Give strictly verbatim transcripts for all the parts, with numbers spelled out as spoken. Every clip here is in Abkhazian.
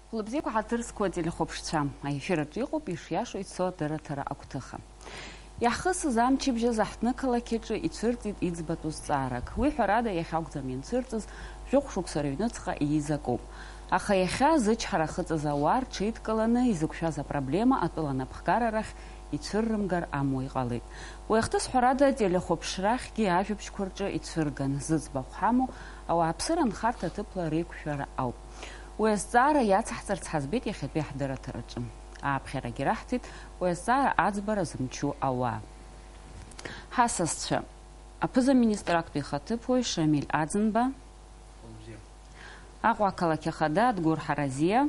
Хәлыбзиақәа, ҳаҭыр зқәу ателехәаԥшцәа, аефир аҿы иҟоуп ишиашоу ицо адырраҭара агәҭыха. Иаҳхысыз амчыбжь азы ҳҭнықалақь аҿы ицәырҵит иӡбатәу зҵаарак. Уи, ҳәарада, иахьакәӡам ианцәырҵыз, жәохә шықәса рыҩныҵҟа ииз акоуп. Аха иахьа зычҳара ахыҵыз ауаа рҽеидкыланы изықәшәаз апроблема атәыла анапхгара рахь ицәыррымгар амуа иҟалеит. Уи ахҭыс, ҳәарада, ателехәаԥшрахьгьы ажәабжьқәа рҿы ицәырган, зыӡбахә ҳамоу ауааԥсыра анхарҭа аҭыԥла реиқәшәара ауп. Уи азҵаара иацаҳҵарц ҳаӡбеит иахьатәи ҳдырраҭараҿы. Ааԥхьарагьы раҳҭеит уи азҵаара аӡбара зымчу ауаа. Ҳасасцәа, аԥыза-министр актәи ихаҭыԥуаҩ Шамиль Аӡынба, Аҟәа ақалақь ахада Адгәыр Ҳаразиа,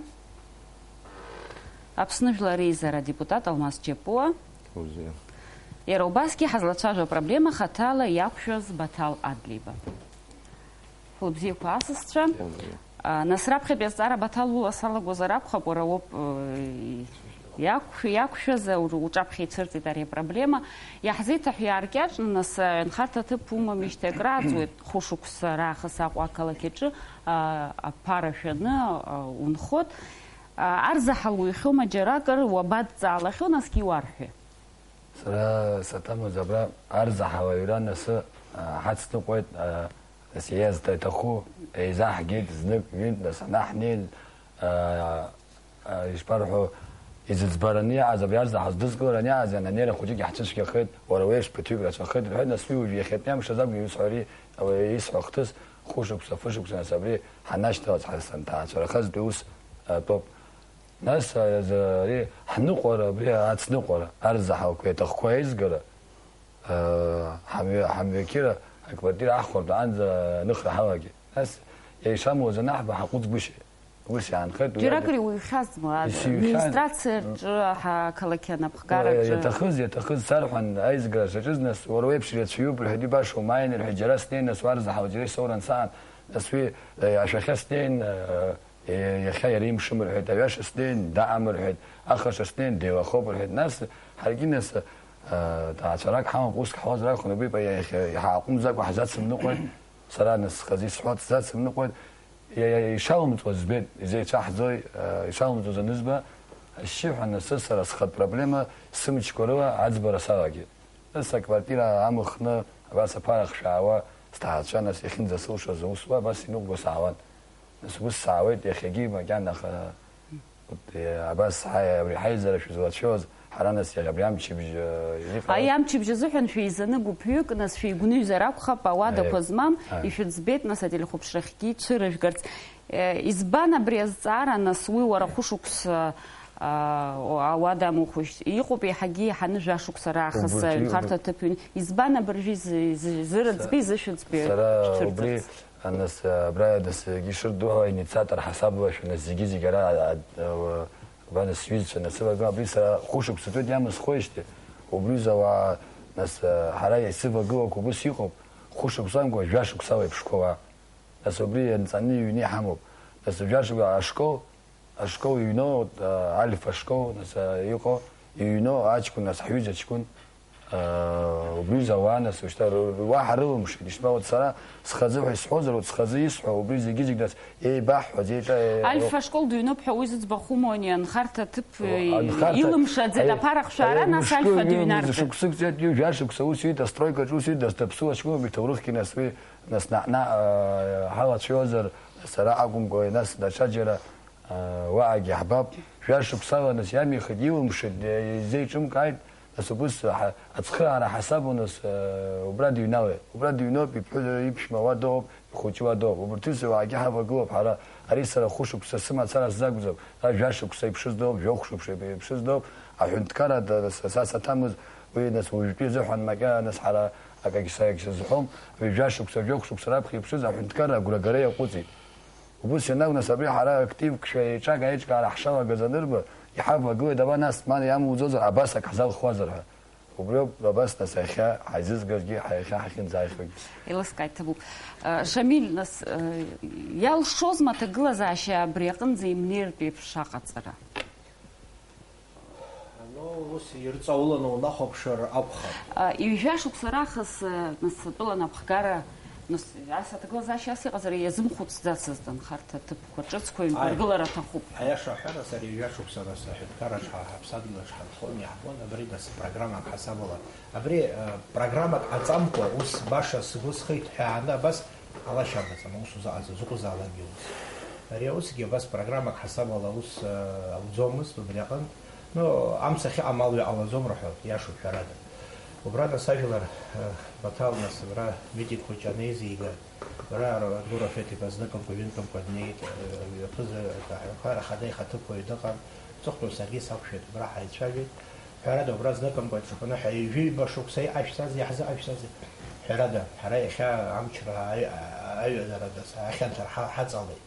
Аԥсны Жәлар Реизара адепутат Алмаз Чапуа. Иара убасгьы ҳазлацәажәо апроблема хаҭала иақәшәаз Баҭал Адлеиба. Хәлыбзиақәа, асасцәа. А, нас раԥхьатәи азҵаара, Баҭал, ула салагозар акәхап, уара уоуп, э, иақәшә-, иақәшәаз, уҿ-, уҿаԥхьа ицәырҵит ари апроблема. Иаҳзеиҭаҳәа иааркьаҿны, нас, э, анхарҭа аҭыԥ умамижьҭеи акрааҵуеит, хәышықәса раахыс Аҟәа ақалақь аҿы, а, аԥара шәаны, а, унхот. А, арзаҳал уҩхьоума џьаракыр, уабадҵаалахьоу, насгьы иуарҳәи? Сара саҭамыз абра арзаҳал аҩра, нас, а, ҳацныҟәеит, а, нас иазҭа-, иҭаху еизаҳгеит, знык, ҩынтә, нас анаҳнеин, а, а, ишԥарҳәо, изыӡбараны иааз, абри арзаҳал дызкылараны иааз, ананеира хәыҷык иаҳцәыцәгьахеит, уара уеиԥш ԥыҭҩык рацәахеит, рҳәеит, нас уи уажә иахьатәи амш азакәны иусҳәари, ауаҩы исҳәо ахҭыс, хәышықәса, фышықәса, нас абри ҳанашьҭалаз ҳасҭа-, ҳҭаацәарахазтәи ус атәоуп. Нас, а, за-, ари ҳныҟәара, абри ацныҟәара, арзаҳалқәа иаҭахқәоу аизгара, а, ҳамҩа-, ҳамҩақьыра аквартира аҳхәартә аанӡа аныхра ҳалагеит. Нас, иара ишамуаз анаҳба, ҳаҟәыҵгәышьеит. Ус иаанхеит, уи адагьы. Џьаракыр иуҩхьазма, исыҩхьан. Администрациаҿы, ҳақалақь анапхгараҿы? Иаҭахыз, иаҭахыз сарҳәан, аизгара саҿыз, нас, уара уеиԥш ирацәаҩуп, рҳәеит, ибашоу, умааин, рҳәеит, џьара снеин, нас, уарзаҳал, џьара исоуран саан, нас, уи, э, ашәахьа снеин, э, Е, иахьа иара имшым рҳәеит, аҩаша снеин, даам рҳәеит, ахаша снеин, деилахоуп рҳәеит. Нас ҳаргьы, нас, а, ҭаацәарак ҳамоуп, уск ҳауазар акәхон, убри па иахьа иҳааҟәымҵӡакәа ҳзацымныҟәеит, сара, нас, схазы исҳәо сзацымныҟәеит, иа-, иа-, ишалымҵуаз збеит, изеицәаҳӡои, а, ишалымҵуаз анызба, ашьшьыҳәа, нас, сара схатә проблема сымчқәа рыла аӡбара салагеит. Нас аквартира амыхны, абас аԥара хшәаауа, сҭаацәа, нас, иахьынӡасылшоз аус уа абас иныҟәго саауан. Нас ус саауеит иахьагьы макьана, аха, вот, э, абас ҳаи-, абри ҳаизара шәызлацәоз, ҳара, нас, иахьа абри амчыбжь, э, иҟалаз. Аи, амчыбжь азыҳәан шәеизаны гәыԥҩык, нас, шәеигәныҩзар акәхап, ауадақәа Аи. змам, Аи. ишәыӡбеит, нас, ателехәаԥшрахьгьы ицәырыжәгарц. Э, избан абри азҵаара, нас, уи уара хәышықәса, а, ауада амухәышь, иҟоуп еиҳагьы еиҳаны жәашықәса раахыс Убырҭ аҩнхарҭа иҟоуп. аҭыԥ ҩны. Избан абыржәы изы-, изы-, изырӡбеи, Са-, изышәыӡбеи сара шәҭырҵарц? убри Анас, абра, нас, егьи шырдуҳәа, инициатор ҳасабла шәа, нас, зегьы-зегь ара, а, а, ба, нас, сҩызцәа, нас, сывагылан, абри сара хәышықәса ҵуеит иамысхуеижьҭеи, убри рзы ауаа, нас, а, ҳара исывагылақәо убыс иҟоуп, хәышықәсамкәа, жәашықәсала иԥшқәа уа. Нас убри ианҵаны иҩны иҳамоуп. Нас жәашықәса ашкол, ашкол иҩноу, а, Альфа ашкол, нас, а, иҟоу, иҩноу аҷкәын, нас ҳҩыза ҷкәын, а, убри рзы ауаа, нас, ушьҭа ры-, уаҳа рылымшеит. Ишԥа, вот сара схазы ҳәа исҳәозар, вот схазы исҳәо, убри зегьы-зегь, нас, еибаҳҳәаз, еиҿа-, е-, Альфа ашкол дыҩноуп ҳәа уи зыӡбахә умоуни, анхарҭа аҭыԥ, О, анхарҭа, илымшаӡеит, аи-, аԥара хшәара, аи-, нас мышкы Альфа иҩнарҵеит. Шықәсык ҵуеит, ҩажәа шықәса ус иҩит, астройкаҿы ус иҩит, нас даԥсуа ҷкәыноуп, иҭоурыхгьы, нас, уи, нас, наҟ-наҟ, а, ҳалацәажәозар, сара акәымкәа, нас даҽаџьара, а, уаҟагьы ҳбап. Жәа шықәсала, нас, иамихит, илымшеит, е-, изеиҿымкааит, нас, убыс ҳа-, ацхыраара ҳасабу, нас, а, убра дыҩналеит. Убра дыҩноуп, иԥҳәыс, иԥшәма уа дыҟоуп, ихәыҷы уа дыҟоуп. Убырҭ рзы уаагьы ҳавагылоуп ҳара. Ари сара хәышықәса сымацара сзакәӡам. Ара жәа шықәса иԥшыз дыҟоуп, жәохә шықәса иԥшыз дыҟоуп. Аҳәынҭқарра, да, са, са саҭамыз, уи, нас, уажәтәи азыҳәан макьана, нас, ҳара акагь са, акагь сазҳәом. Уи жәа шықәса, жәохә шықәса раԥхьа иԥшыз аҳәынҭқарра агәрагара иаҟәыҵит. Убыс ианакәу, нас, абри ҳара активк шәа еиҿага-еиҿкаара ҳшалагаз анырба, иҳавагылеит, аба, нас, ман иамуӡозар, абас ак ҳзалхуазар ҳәа. Убриоуп, абас, нас, иахьа ҳаизызгазгьы, ҳа-, иахьа ҳахьынӡааихуагьы. Еилыскааит, ҭабуп. Э, Шамиль, нас, э, иалшозма аҭагылазаашьа абри аҟынӡа имнеиртә еиԥш аҟаҵара? Ну, ус ирҵауланы унахәаԥшыр акәхап. А, ҩажәа шықәса раахыс, а, нас атәыла анапхгара Нас, ас аҭагылазаашьа ас иҟазар, иазымхәыцӡацызт анхарҭа ҭыԥқәа ҿыцқәа Аи. Имгәаргылар аҭахуп. Аиаша аҳәара, сара ҩажәа шықәса нас аҳәынҭқарраҿ ҳа-, ҳаԥсадгьылаҿ ҳанхон, иаҳбон, абри нас программак ҳасабала. Абри, э, программак ҟаҵамкәа, ус баша сгәы схы иҭҳәааны абас ҟалашьа амаӡам, аус узыҟаҵо, закәызаалакгьы ус. Ари аусгьы абас программак ҳасабала аус, э, ауӡомызт убри аҟынтә. Ну, амца ахьыҟам алҩа ҟалаӡом рҳәоит, иашоуп, ҳәарада. Убра нас ажәлар, э, Баҭал нас абра Витик хәыҷы анеизига, абра Адгәыр Рафеҭ-иԥа зныкымкәа, ҩынтәымкәа днеит, э, ҩаԥыза-, аҳәынҭқарра ахада ихаҭыԥуаҩ дыҟан, ҵыхәтәан саргьы сақәшәеит, убра ҳаицәажәеит. Ҳәарада, убра зныкымкәа аҽыԥаны ҳәа ҩажәи ҩба шықәса иҟашәҵазеи, иаҳзыҟашәҵазеи? Ҳәарада, ҳара иахьа амчра аҩ-, аҩадарада ахьанҭар ҳа-, ҳаҵалеит.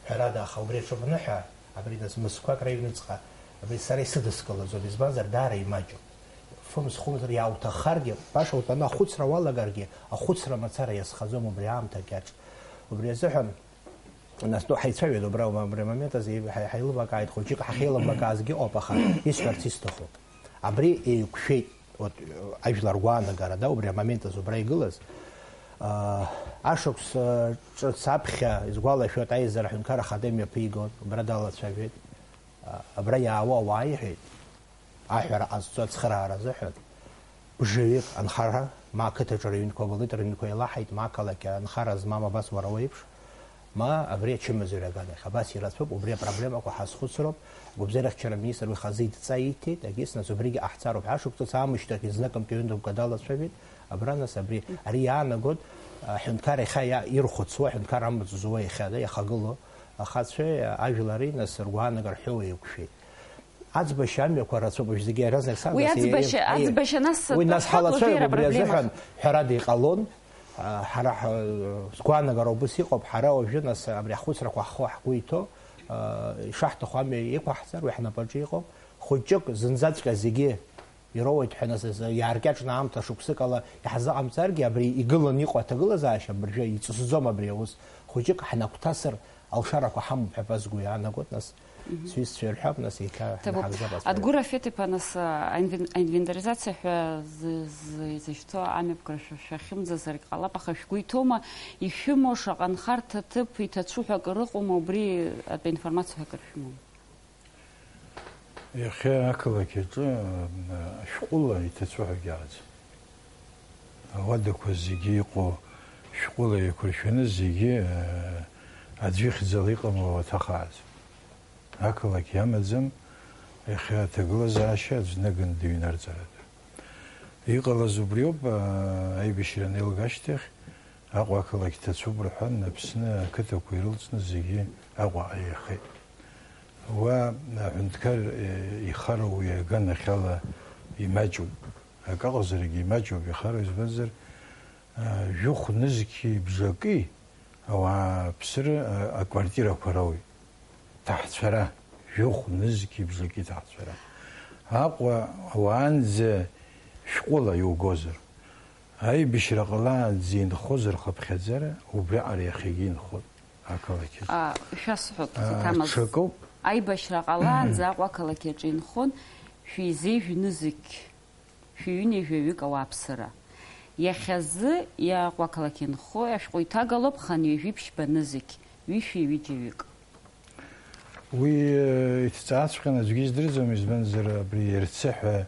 Ҳәарада, аха убри аҽыԥаны ҳәа, абри нас мызқәак рыҩныҵҟа, абри сара исыдыскылаӡом, избанзар, даара имаҷуп. Фымз-хәымзар иаауҭаххаргьы, баша утәаны ахәыцра уалагаргьы, ахәыцра мацара иазхаӡом убри аамҭа кьаҿ. Убри азыҳәан, нас, ну, ҳаицәажәеит убра, убри амомент азы ҳа-, ҳаилыбакааит, хәыҷык ҳахьеилыбакаазгьы ыҟоуп, аха исҳәарц исҭаху. Абри еиқәшәеит, вот, ажәлар гәаанагарада, убри амомент азы убра игылаз, аа, ашықәс, ҿыц аԥхьа, исгәалашәоит, аизара аҳәынҭқар ахада имҩаԥигон, убра далацәажәеит. А, абра иаауа ауаа иҳәеит, аҳәара ҟазҵо ацхыраара азыҳәан, бжаҩык анхара, ма ақыҭаҿы рыҩнқәа былит, рыҩнқәа еилаҳаит, ма ақалақь анхара змам абас уара уеиԥш, ма абри ачымазаҩ аганахь. Абас ирацәоуп, убри апроблемақәа ҳазхәыцроуп. Агәабзиарахьчара аминистр уи хазы идҵа иҭеит, егьыс нас убригьы ҟаҳҵароуп. Ашықәс ҵыс аамышьҭахь изныкымкәа ҩынтәымкәа далацәажәеит. Абра нас абри, ари иаанагоит, аҳәынҭқар иахьа иа-, ирхәыцуа, аҳәынҭқар амаҵ зуа иахьа, иахагылоу ахацәеи ажәлари нас ргәаанагара ҳәоу еиқәшәеит. Аӡбашьа амҩақәа рацәоуп, уажә зегьы иаразнак сагас Уи аӡбашьа, еи-, еи-, аӡбашьа нас уи нас ҳалацәажәап убри азыҳәан, ҳәарада, иҟалон. А, ҳара ҳа-, сгәаанагара убас иҟоуп, ҳара уажәы нас абри ахәыцрақәа ҳхы ҳгәы иҭоу, а, ишаҳҭаху амҩа иқәаҳҵар, уи ҳнапаҿы иҟоуп. Хәыҷык зынӡаҵәҟьа зегьы ироуеит ҳәа нас азы иааркьаҿны аамҭа шықәсык ала иаҳзыҟамҵаргьы, абри игыланы иҟоу аҭагылазаашьа абыржәы иҵысӡом абри аус. Хәыҷык ҳнагәҭасыр, алшарақәа ҳамоуп ҳәа ба сгәы иаанагоит, нас Мгм. сҩызцәа ирҳәап, нас еиҭа Ҭабуп. ҳнагӡап аҵәара. Адгәыр Рафеҭ-иԥа, нас, а, аинвен-, аинвентаризациа ҳәа зы-, зы-, изышьҭоу амҩаԥгара шәа-, шәахьымӡазаргь ҟалап, аха шәгәы иҭоума, ишәымоу шаҟа нхарҭа ҭыԥ иҭацәу ҳәа акыр ыҟоума, убри атәы информациа ҳәа акыр шәымоума? Иахьа ақалақь аҿы, а, шәҟәыла иҭацәу ҳәагьы ыҟаӡам. Ауадақәа зегьы иҟоу шәҟәыла еиқәыршәаны зегьы, а, аӡә ихьӡала иҟамло ауаҭах ыҟаӡам. Ақалақь иамаӡам иахьа аҭагылазаашьа аӡә днаганы дыҩнарҵаратәы. Иҟалаз убриоуп, а, аибашьра анеилга ашьҭахь, Аҟәа ақалақь ҭацәуп рҳәан, Аԥсны ақыҭақәа ирылҵны зегьы Аҟәаҟа еихеит. Уа аҳәынҭқар, е, ихароу иаганахьала имаҷуп. Акы аҟазарагьы имаҷуп ихароу, избанзар, а, жәохә нызқьи бжаки ауааԥсыра, а, аквартирақәа роуеит. Ҭаҳцәара, жәохә нызқьи бжаки ҭаҳцәара. Аҟәа уаанӡа шәҟәыла иугозар, аибашьра ҟалаанӡа инхоз рхыԥхьаӡара убриаҟара иахьагьы инхоит ақалақь аҿы. А, шәасҳәап, А, саҭамыз. Ҽакоуп. Аибашьра ҟалаанӡа Аҟәа ақалақь аҿы инхон шәизеи жәнызқь. Шәи ҩынҩажәаҩык ауааԥсыра. Иахьазы Аҟәа ақалақь инхо ашәҟәы иҭагалоуп хынҩажәи ԥшьба нызқь, ҩышәи ҩыџьаҩык. Уи, э, иҭҵааҵәҟьаны аӡәгьы издырӡом, избанзар, абри ерцы ҳәа,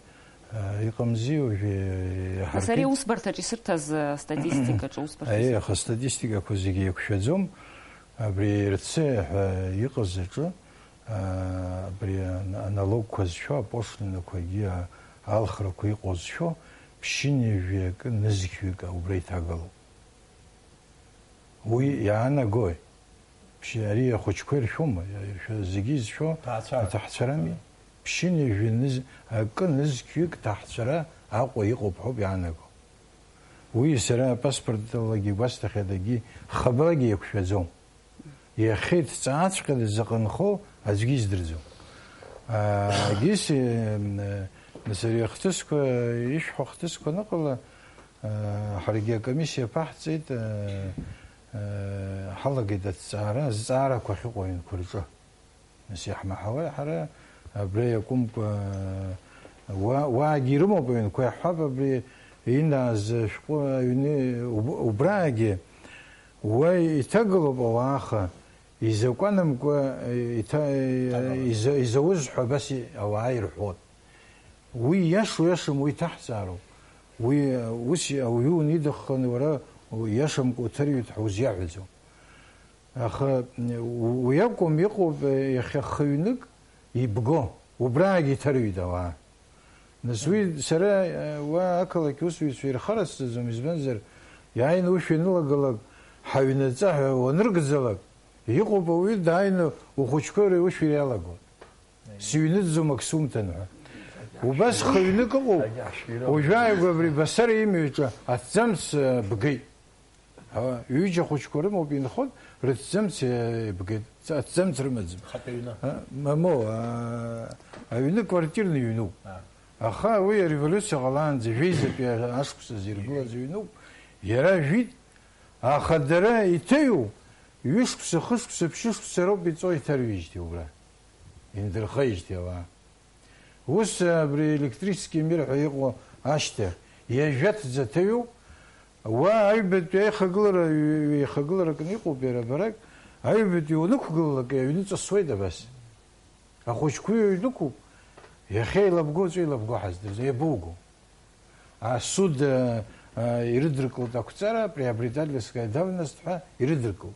э, иҟамзи уажәы, э, Нас ари иаҳаркит. Аусбарҭаҿ исырҭаз, э, статистикаҿы, аусбарҭа Аиеи, исырҭаз. Аха астатистикақәа зегьы еиқәшәаӡом. Абри ерцы ҳәа иҟаз аҿы, аа, абри ан-, аналогқәа зшәо, апошлинақәагьы, а-, алхрақәа иҟоу зшәо, ԥшьынҩажәи акы нызқьҩык убра иҭагалоуп. Уи иаанагои? Ԥшьи-, ари ахәыҷқәа иршәома? Иршәо-, зегьы изшәо Ҭаацәара. Аҭаҳцәарами? Ԥшьынҩажәи ныз-, акы нызқьҩык ҭаҳцәара Аҟәа иҟоуп ҳәоуп иаанаго. Уи сара апаспорталагьы игәасҭахьадагьы, хабалагьы еиқәшәаӡом. Иахьа иҭҵааҵәҟьаны заҟа нхо аӡәгьы издырӡом. Егьыс, нас ари ахҭысқәа, ишәҳәо ахҭысқәа аныҟала, ҳаргьы акомиссиа ԥаҳҵеит, ҳалагеит аҭҵаара, азҵаарақәа ахьыҟоу аҩнқәа рҿы. Нас иаҳмаҳауеи ҳара абра иакәымкәа, уа, уаагьы ирымоуп аҩнқәа, иаҳҳәап, абри инааз ашәҟәы аҩны уб-, убраагьы, Уа иҭагылоуп ауаа, аха изакәанамкәа иҭа-, иза-, изауз ҳәа абас и-, ауаа ирҳәон. Уи иашоу иашам, уи иҭаҳҵаароуп. Уи, ус ауаҩы унидыхханы уара иашамкәа уҭарҩит ҳәа узиаҳәаӡом. Аха, у-, уи акәым, иҟоуп, иахьа хҩнык ибго, убраагьы иҭарҩит ауаа. Нас уи сара, уа ақалақь усзуҩцәа ирхарасҵаӡом, избанзар, иааины ушә ианылагалак, ҳаҩнаҵа ҳәа уаныргӡалак, иҟоуп ауаҩы дааины ухәыҷқәа ушә иалагон. Сыҩныҵӡом ак сумҭан ҳәа. Убас хҩнык ыҟоуп, уажәааигәа абри Басара имҩаҿы аҭӡамц, э, бгеит. Ҳа, ҩыџьа хәыҷқәа рымоуп, инхоит, рыҭӡамц, э, бгеит. Ц-, аҭӡамц рымаӡам. Хатәы ҩны. А, мамоу, а, аҩны квартирны ҩнуп. А. Аха уи ареволиуциа ҟалаанӡа жәеизатәи ашықәсазы иргылаз ҩнуп. Иара жәит, аха дара иҭыҩу ҩышықәса, хышықәса, ԥшьышықәса роуп иҵоу иҭарҩижьҭеи убра. Индырхеижьҭеи ауаа. Ус абри электрический мир ҳәа иҟоу ашьҭахь, иажәаҭӡа ҭыҩуп, уа аҩбатәи аихагылара, ҩ-, ҩеихагыларак иҟоуп иара барак, аҩбатәи унықәгылалак, аҩны ҵысуеит абас. Ахәыҷқәа ҩнықәуп, иахьа илабго, уаҵәы илабго ҳаздырӡом, иабоуго? Асуд, а, а, ирыдыркылт ақәҵара, приобретательская давность ҳәа ирыдыркылт.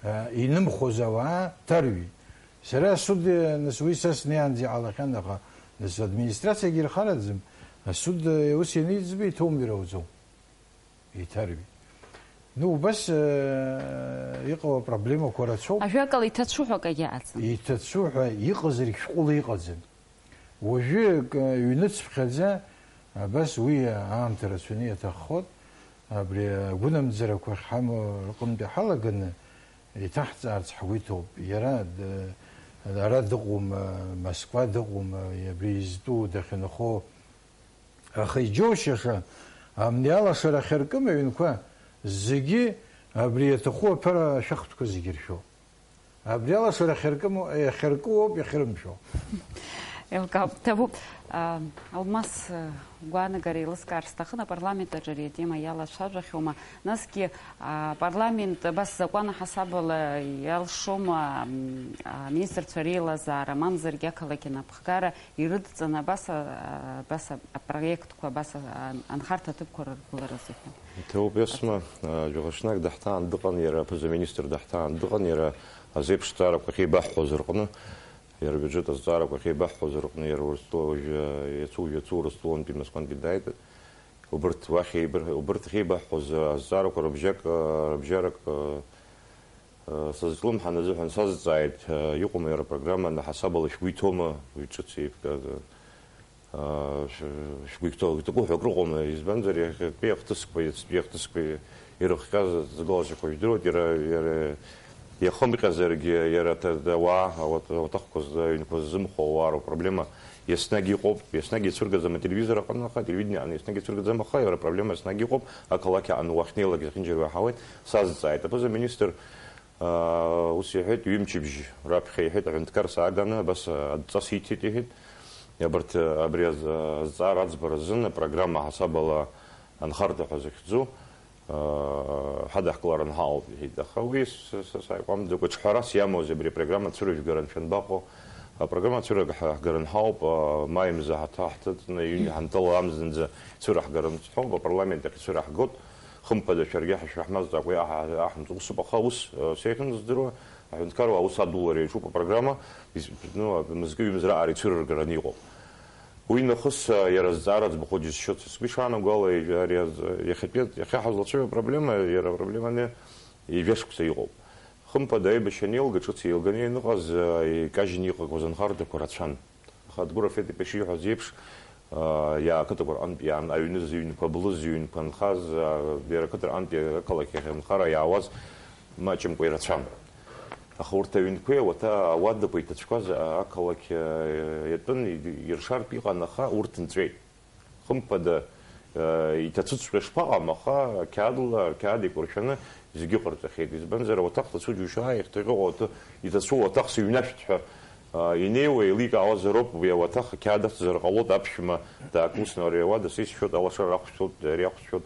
Инымхоз ауаа ҭарҩит. Сара асуд, нас уи са снеиаанӡа иҟалахьан, аха нас администрациагьы ирхараӡам. Асуд ус ианиӡба, иҭоумир ауӡом. Иҭарҩит. Ну, убас, э, иҟоу апроблемақәа рацәоуп. Ажәакала, иҭацәу ҳәа акагьы ыҟаӡам. Иҭацәу ҳәа иҟазаргь шәҟәыла иҟаӡам. Уажәы, к-, ҩныцԥхьаӡа, абас уи аамҭа рацәаны иаҭаххоит, абри агәынамӡарақәа ахьҳамоу рҟынтәи ҳалаганы иҭаҳҵаарц ҳгәы иҭоуп. Иара д-, ара дыҟоума, Москва дыҟоума, абри изтәу дахьынхо Аха иџьоушьаша, амни алашара ахьаркым аҩнқәа зегьы абри иаҭаху аԥара ашәахтәқәа зегьы ршәоуп. Абри алашара ахьаркым, иахьаркыу ауп иахьырымшәо. Еилкаауп, ҭабуп. А, Алмас, а, гәаанагара еилыскаар сҭахын, апарламент аҿы ари атема иалацәажәахьоума? Насгьы, а, апарламент абас закәан аҳасабала иалшома, м, аминистрцәа реилазаара, мамзаргьы ақалақь анапхгара ирыдҵаны абас, а, абас а-, апроектқәа, абас а-, а-, анхарҭа аҭыԥқәа рыргыларазы ҳәа. Ҭоуп Есма, а, жәаха ҽнак даҳҭаан дыҟан, иара аԥыза-министр даҳҭаан дыҟан, иара азеиԥш зҵаарақәа ахьеибаҳҳәоз рҟны, иара абиуџьет азҵаарақәа ахьеибаҳҳәоз рҟны, иара Урыстәыла уажәы, иацы уажәы, иацы Урыстәылантәи Москвантәи дааит. Убырҭ уахь еибыр-, убырҭ ахьеибаҳҳәоз, а, азҵаарақәа рыбжьак, а, рыбжьарак, а, Сызҿлымҳан азыҳәан сазҵааит, иҟоума иара апрограмма, аҳасабала шәгәы иҭоума, уи ҿыц еиԥҟьаз, шәгәы иҭоу, иҭаку ҳәа акрыҟоума, избанзар, иахьатәи ахҭысқәа, иацтәи ахҭысқәа ирыхҟьаз аҭагылазаашьақәа жәдыруеит, иара, иара иахымҟьазаргьы, иара аҭа-, ауаа, ауат-, ауаҭахқәа ззы, аҩнқәа ззымхо ауаа роуп проблема. Еснагь иҟоуп, еснагь ицәыргаӡам ателевизор аҟны, аха ателевидение аҟны еснагь ицәыргаӡам, аха иара апроблема еснагь иҟоуп, ақалақь аҟны уахьнеилак зехьынџьара уаҳауеит, сазҵааит. Аԥыза-министр, аа, ус иҳәеит, ҩымчыбжь раԥхьа иҳәеит, аҳәынҭқар сааганы, абас адҵа сиҭеит иҳәеит. Абарҭ, абри аз-, азҵаара аӡбара азын апрограмма ҳасабала анхарҭа ҳәа захьӡу, Ҳадаҳкыларан ҳаауп, иҳәеит, аха уи с-, с-, сааиқәамӡакәа, ҿҳәарас иамоузеи абри апрограмма цәырыжәгара анцәа анбаҟоу? Апрограмма цәырыжәгара ҳгаран ҳауп, а, маи мза ҳаҭа ҳҭыҵны, иҩны ҳанҭала амзанӡа цәыраҳгаран ҳауп, апарламент ахь ицәыраҳгоит. Хымԥада шәаргьы ҳа-, шәаҳмазҵаакәа иаҳа-, иаҳамҵо усуп, аха ус, а, сеиӷьын здыруа, аҳәынҭқарра аус адулара иаҿуп апрограмма, из-, ну, мызкы-ҩымз раҟара ицәырыргараны иҟоуп. Уи нахыс, а, иара зҵаара ӡбахә џьысшьоит. Сгәы ишаанагоу ала, ижә-, ари аз-, иахьатәи, иахьа ҳазлацәажәо апроблема, иара апроблеманы ижәа шықәса иҟоуп. Хымԥада аибашьра анеилга, ҿыц еилганы ианыҟаз, а, икажьны иҟақәаз анхарҭақәа рацәан. Аха Адгәыр Афет-иԥа ишиҳәаз еиԥш, а, иа-, ақыҭақәа рҟынтә иаан-, аҩны зыҩнқәа, аблы зыҩнқәа нхаз, а, иара ақыҭа рҟынтә ақалақь ахь анхара иаауаз маҷымкәа ирацәан. Аха урҭ аҩнқәеи ауаҭа-, ауадақәа иҭацәқәаз ақалақь, э, иатәын, иршартә иҟан, аха урҭ нҵәеит. Хымԥада, э, иҭацәыҵәҟьа шԥаҟам, аха қьаадла, ақьаад еиқәыршәаны зегьы ҟарҵахьеит. Избанзар, ауаҭах ҭацәу џьушьаа, иахьҭахьоу ауаҭы-, иҭацәу ауаҭах сыҩнашәт ҳәа, э, инеиуа еиликаауазароуп, уи ауаҭах ақьаад ахьӡзар ҟалоит, аԥшәма даакылсны ари ауада сеисшәоит, алашара ахәшәтәуеит, ари ахәшәтәуеит.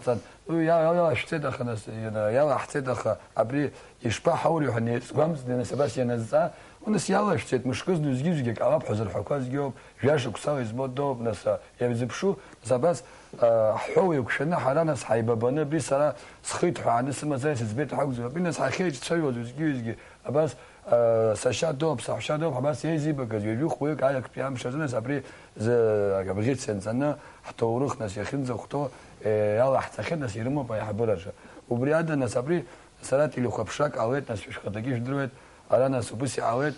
иалаҵан, уи иа-, иа-, иалашәҵеит, аха нас, иана-, иалаҳҵеит, аха абри ишԥаҳаури ҳәа неизгәамҵны, нас абас ианазҵаа, уи нас иалашәҵеит, мышкызны ҩызгьы-ҩызгьы акалаԥ ҳәа зырҳәақәа зегьы ауп, жәа шықәсала избо доуп, нас, а, иазыԥшу, нас абас, а, ҳҳәоу еиқәшәаны ҳара нас ҳаибабаны, абри сара схы иҭҳәааны сымазар сыӡбеит ҳәа акәӡам, абри нас ҳахьеиҿцәажәоз ҩызгьы-ҩызгьы, абас, а, сашьа доуп, саҳәшьа доуп, абас еизибагаз, ҩажәи хәҩык аиактәи амш азы нас абри зы, абӷьыц ианҵаны, ҳҭоурых нас иахьынӡахәҭоу, е, иалаҳҵахьеит, нас ирымоуп аиҳабыраҿы. Убри ада, нас, абри сара телехәаԥшрак ҟалеит, нас шәхаҭагьы ижәдыруеит, ара, нас, убыс иҟалеит,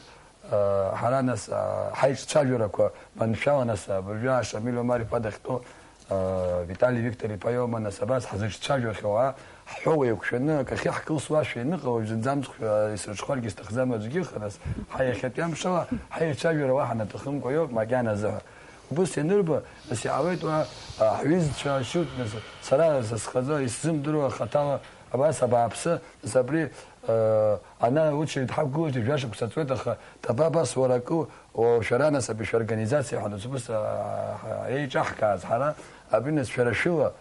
а, ҳара, нас, а, ҳаиҿцәажәарақәа маншәала, нас, абыржәы Шамиль Омар-иԥа дахьтәоу, а, Витали Виктор-иԥа иоума, нас, абас ҳзыҿцәажәахьоу, а, ҳҳәоу еиқәшәаны, акы ахьы ҳкылсуашәа ианыҟало, зынӡамцхә, а, исырҽхәаргьы сҭахӡам аӡәгьы, аха, нас, ҳа иахьатәи амшала ҳаицәажәара уаҳа наҭахымкәа иоуп, макьаназы ҳәа. Убыс ианырба, нас иҟалеит уа, а, ҳҩызцәа шьоук, нас, сара са схазы исзымдыруа хаҭала, абас абааԥсы, нас абри, а, ана очередь ҳақәгылоит, жәа шықәса ҵуеит, аха даба абас уара акы, о, шәара нас абри шәорганизациа ҳәа нас убыс, а, а, еиҿаҳкааз ҳара, абри нас шәара шәыла,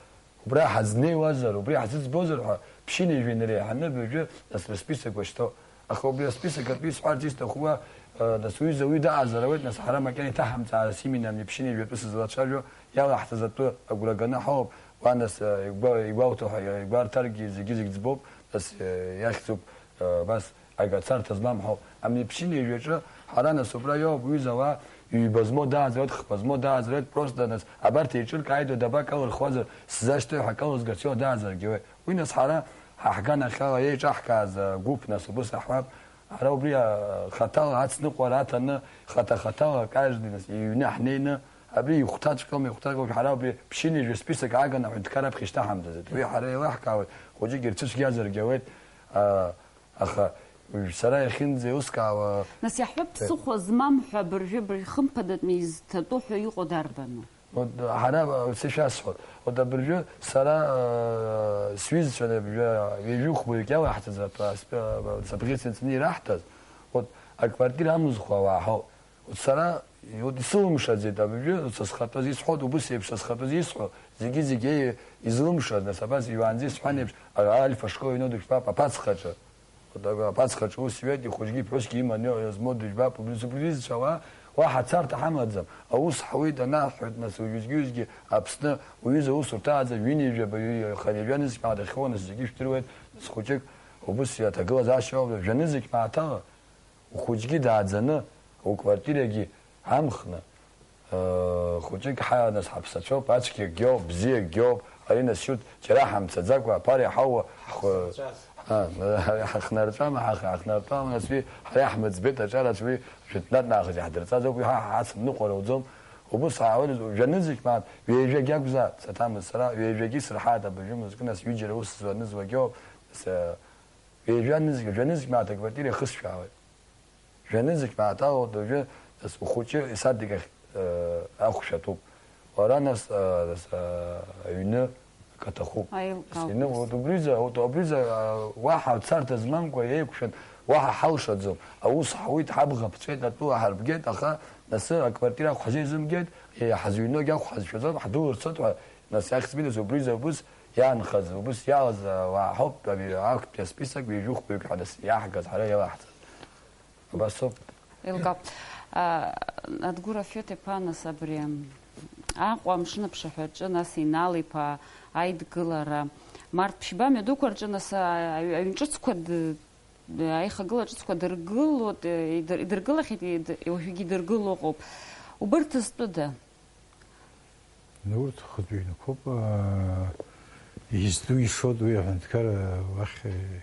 убра ҳазнеиуазар, убри ҳзыӡбозар ҳәа, ԥшьынҩажәа инареиҳаны абыржәы нас рысписок уашьҭоуп. Аха убри асписок атәы исҳәарц исҭаху уа, э, нас уҩыза уи даҟазар ауеит, нас ҳара макьана иҭаҳамҵаарц имин амни ԥшьынҩажәа атәы сызлацәажәо иалаҳҵаз атәы агәра ганы ҳауп. Уа нас, э, игәа-, игәалҭо ҳәа игәарҭаргьы зегьы-зегь ӡбоуп, нас, э, иахьӡуп, э, абас агацарҭа змам ҳауп. Амни ԥшьынҩажәаҿы ҳара нас убра иоуп, уҩыза уа ҩба змоу дааӡароит, хԥа змоу дааӡароит, просто нас абарҭ еиҿыркааидоит, дабакалырхуазар, сзашьҭои ҳәа акалызгарц иоуа дааӡаргьы ауеит. Уи нас ҳара ҳа ҳганахьала еиҿаҳкааз агәыԥ нас убыс аҳәап, ҳара убри, а, хаҭала ацныҟәара аҭаны, хаҭа-хаҭала каждый нас иҩны ҳнеины, абри ихәҭаҵәҟьоума, ихәҭаҵәҟьоума, ҳара убри ԥшьынҩажәа список ааганы аҳәынҭқар аԥхьа ишьҭаҳамҵаӡеит. Уи ҳара еилаҳкаауеит, хәыҷык ирцәыцәгьазаргьы ауеит, а, аха сара иахьынӡеилыскаауа. Нас иаҳҳәап, ԥсыхәа змам ҳәа абыржәы, абыржәы хымԥадатәны изҭатәу ҳәа иҟоу дарбану? Вот, ҳара, э, сышәасҳәоит. Вот абыржәы сара, э, сҩызцәа абыржәы ҩажәи хәбаҩык иалаҳҵаз атәы асп-, э, сабӷьыц ианҵаны ираҳҭаз, вот, аквартира амызхуа ауаа ҳауп. Вот сара, вот исылымшаӡеит абыржәы, вот са схатәаз исҳәоит, убыс еиԥш са схатәаз исҳәо, зегьы-зегьы излымшаз, нас абас иуаанӡа исҳәан еиԥш, а-, Альфа ашкол иҩноу дышәбап, аԥацхаҿы. Аԥацхаҿы ус иҩеит, ихәыҷгьы иԥҳәысгьы иманы иазмоу дыжәбап, убри сыбжьызцәа ауаа, уаҳа царҭа ҳамаӡам. Аус ҳауеит анаҳҳәоит, нас уажәызгьы-уажәзгьы Аԥсны уҩыза аусурҭа ааӡа ҩынҩажәаба, ҩ-, хынҩажәа нызқь даахьоу, нас зегьы ижәдыруеит, нас хәыҷык, Убыс иаҭагылазаашьа ауп, жәанызқь мааҭала, ухәыҷгьы дааӡаны, уквартирагьы амхны, э, хәыҷык ҳааныс ҳаԥсацәоуп, ацәгьагьоуп, бзиагьоуп, ари насиут, џьара ҳамцаӡакәа, аԥара иҳауа, ҳхы-, ҳа-, ҳахнарҵәама, ҳах-, ҳахнарҵәама, нас уи ҳара иаҳмыӡбеит, аҿарацә уи жәытәнатә нахыс иаҳдырҵаз ауп, уи ҳа ҳацымныҟәара уӡом. Убыс ҳаауеит, жәанызқь мааҭ, ҩажәагь акәзааит, саҭамыз сара, ҩажәагь исырҳаит абыржәы мызкы, нас ҩыџьара ус зуа, анызуагьоуп, нас, э, Ҩажәа нызқь, жәа нызқь мааҭ аквартира ихысшәаауеит. Жәа нызқь мааҭ алоуп, уажәы, нас, ухәыҷы исадик ахь, э, ахәшә аҭәуп. Уара, нас, э, нас, э, аҩны акы аҭахуп. Аилкаауп. Нас, ины, нас. Вот убризы, вот убризы, э, уаҳа царҭа змамкәа еиқәшәан, уаҳа ҳалшаӡом. Аус ҳауит, ҳабӷа ԥҵәеит, атәыла ҳарбгеит, аха, нас, аквартира ахә ҳзеизымгеит, э, ҳазыҩногь ахә ҳазшәаӡом, ҳдәылырцоит ҳәа, нас, иахьӡ-минус убризы убыс иаанхаз, убыс иалаз ауаа ҳауп, абри актәи асписок ҩажәихәбаҩык ҳәа нас иаҳгаз ҳара иалаҳҵаз. Убас ауп. Еилкаауп. А, Адгәыр Афиот-иԥа, нас абри Аҟәа амшынаԥшаҳәаҿы, нас Инал-иԥа аидгылара, март ԥшьба амҩадуқәа рҿы, нас, а, аҩ-, аҩнҿыцқәа д-, д-, аихагыла ҿыцқәа дыргылоит, идыр-, идыргылахьеит, ид-, уажәыгьы идыргыло ыҟоуп. Убырҭ зтәыда? Ну, урҭ хатә ҩнқәоуп, аа, изтәу ишоит уи аҳәынҭқар, уахь, э,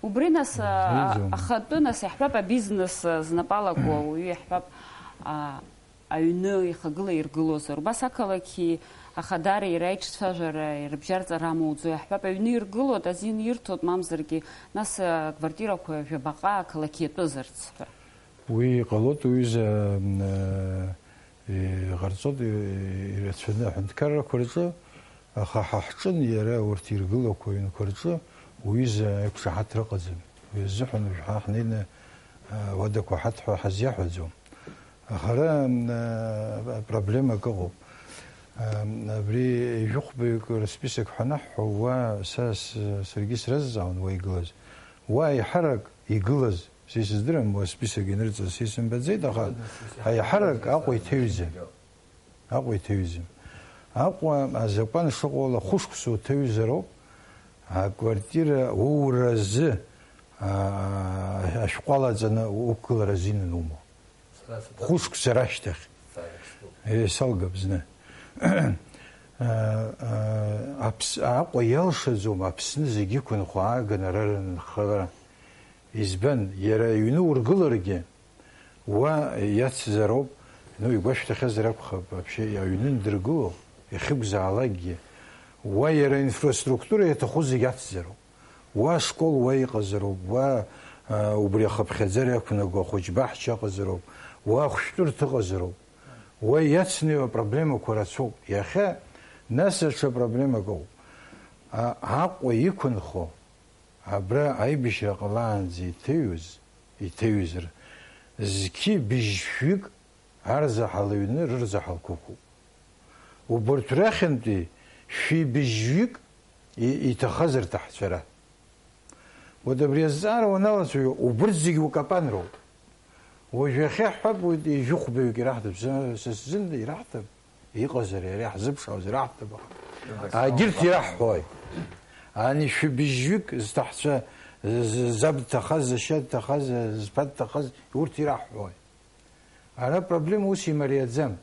Убри нас, а, изеиӡом. Ахатәы нас иаҳҳәап, абизнес, а, знапы алаку ауаҩы иаҳҳәап, а, аҩны ихагыла иргылозар. Убас ақалақьи ахадареи иара аиҿцәажәара, ирыбжьарҵара амоуӡо иаҳҳәап, аҩны иргылоит, азин ирҭоит, мамзаргьы, нас, а, аквартирақәа жәабаҟа ақалақь иатәызарц ҳәа. Уи ҟалоит, уҩыза, м, э, Иҟарҵоит, и-, ирацәаны аҳәынҭқаррақәа рҿы, аха ҳа ҳҿын иара урҭ иргылақәо аҩнқәа рҿы уҩыза иқәшаҳаҭра ыҟаӡам. Уи азыҳәан уажә ҳа ҳнеины, а, уадақәа ҳаҭ ҳәа ҳазиаҳәаӡом. Аха ара, м, а, проблемак ыҟоуп. А, абри ҩажәихәбаҩык рысписок ҳәа анаҳҳәо, уа са с-, саргьы сразҵаауан уа игылаз. Уа еиҳарак игылаз Са исыздырам, уа список инырҵаз са исымбаӡеит, аха аиҳарак Аҟәа иҭаҩӡам. Аҟәа иҭаҩӡам. Аҟәа азакәан шыҟоу ала хәышықәса уҭаҩзароуп, аквартира уоуразы, аа, ашәҟәы алаҵаны уқәгылара азин анумоу. Хәышықәса рашьҭахь. Сара исҭоуп. Е, салгап зны. Аа, аа, Аԥс-, Аҟәа иалшаӡом Аԥсны зегьы иқәынхо ааган ара рынхара. Избан, иара аҩны ургыларгьы, уа иацзароуп, ну, игәашәҭахьазар акәхап, вообще, аҩны андыргыло, иахьықәзаалакгьы, уа иара аинфраструктура иаҭаху зегь ацзароуп. Уа ашкол уа иҟазароуп, уа, а, убри ахыԥхьаӡара иақәнаго ахәыҷбаҳча ыҟазароуп, уа ахәшәтәырҭа ыҟазароуп. Уа иацнеиуа апроблемақәа рацәоуп. Иахьа, нас аҽа проблемак ауп. А, Аҟәа иқәынхо, Абра аибашьра ҟалаанӡа иҭаҩыз, иҭаҩызар, зқьи быжьшәҩык арзаҳал аҩны рырзаҳалқәа ықәуп. Убырҭ рахьынтәи шәи быжьҩык и-, иҭахаз рҭаҳцәара. Уа абри азҵаара уаналацәажәо, убырҭ зегь укапанроуп. Уажә иахьа ҳҳәап, уи ижәыхәбаҩык ираҳҭап, са, са сзын ираҳҭап, иҟазар иара иаҳзыԥшаауаз ираҳҭап, аха агьырҭ ираҳҳәои? Ани шәыбжьҩык зҭаҳцәа, з-, з-, заб дҭахаз, зашьа дҭахаз, зԥа дҭахаз, урҭ ираҳҳәои? Ара проблема ус имариаӡам.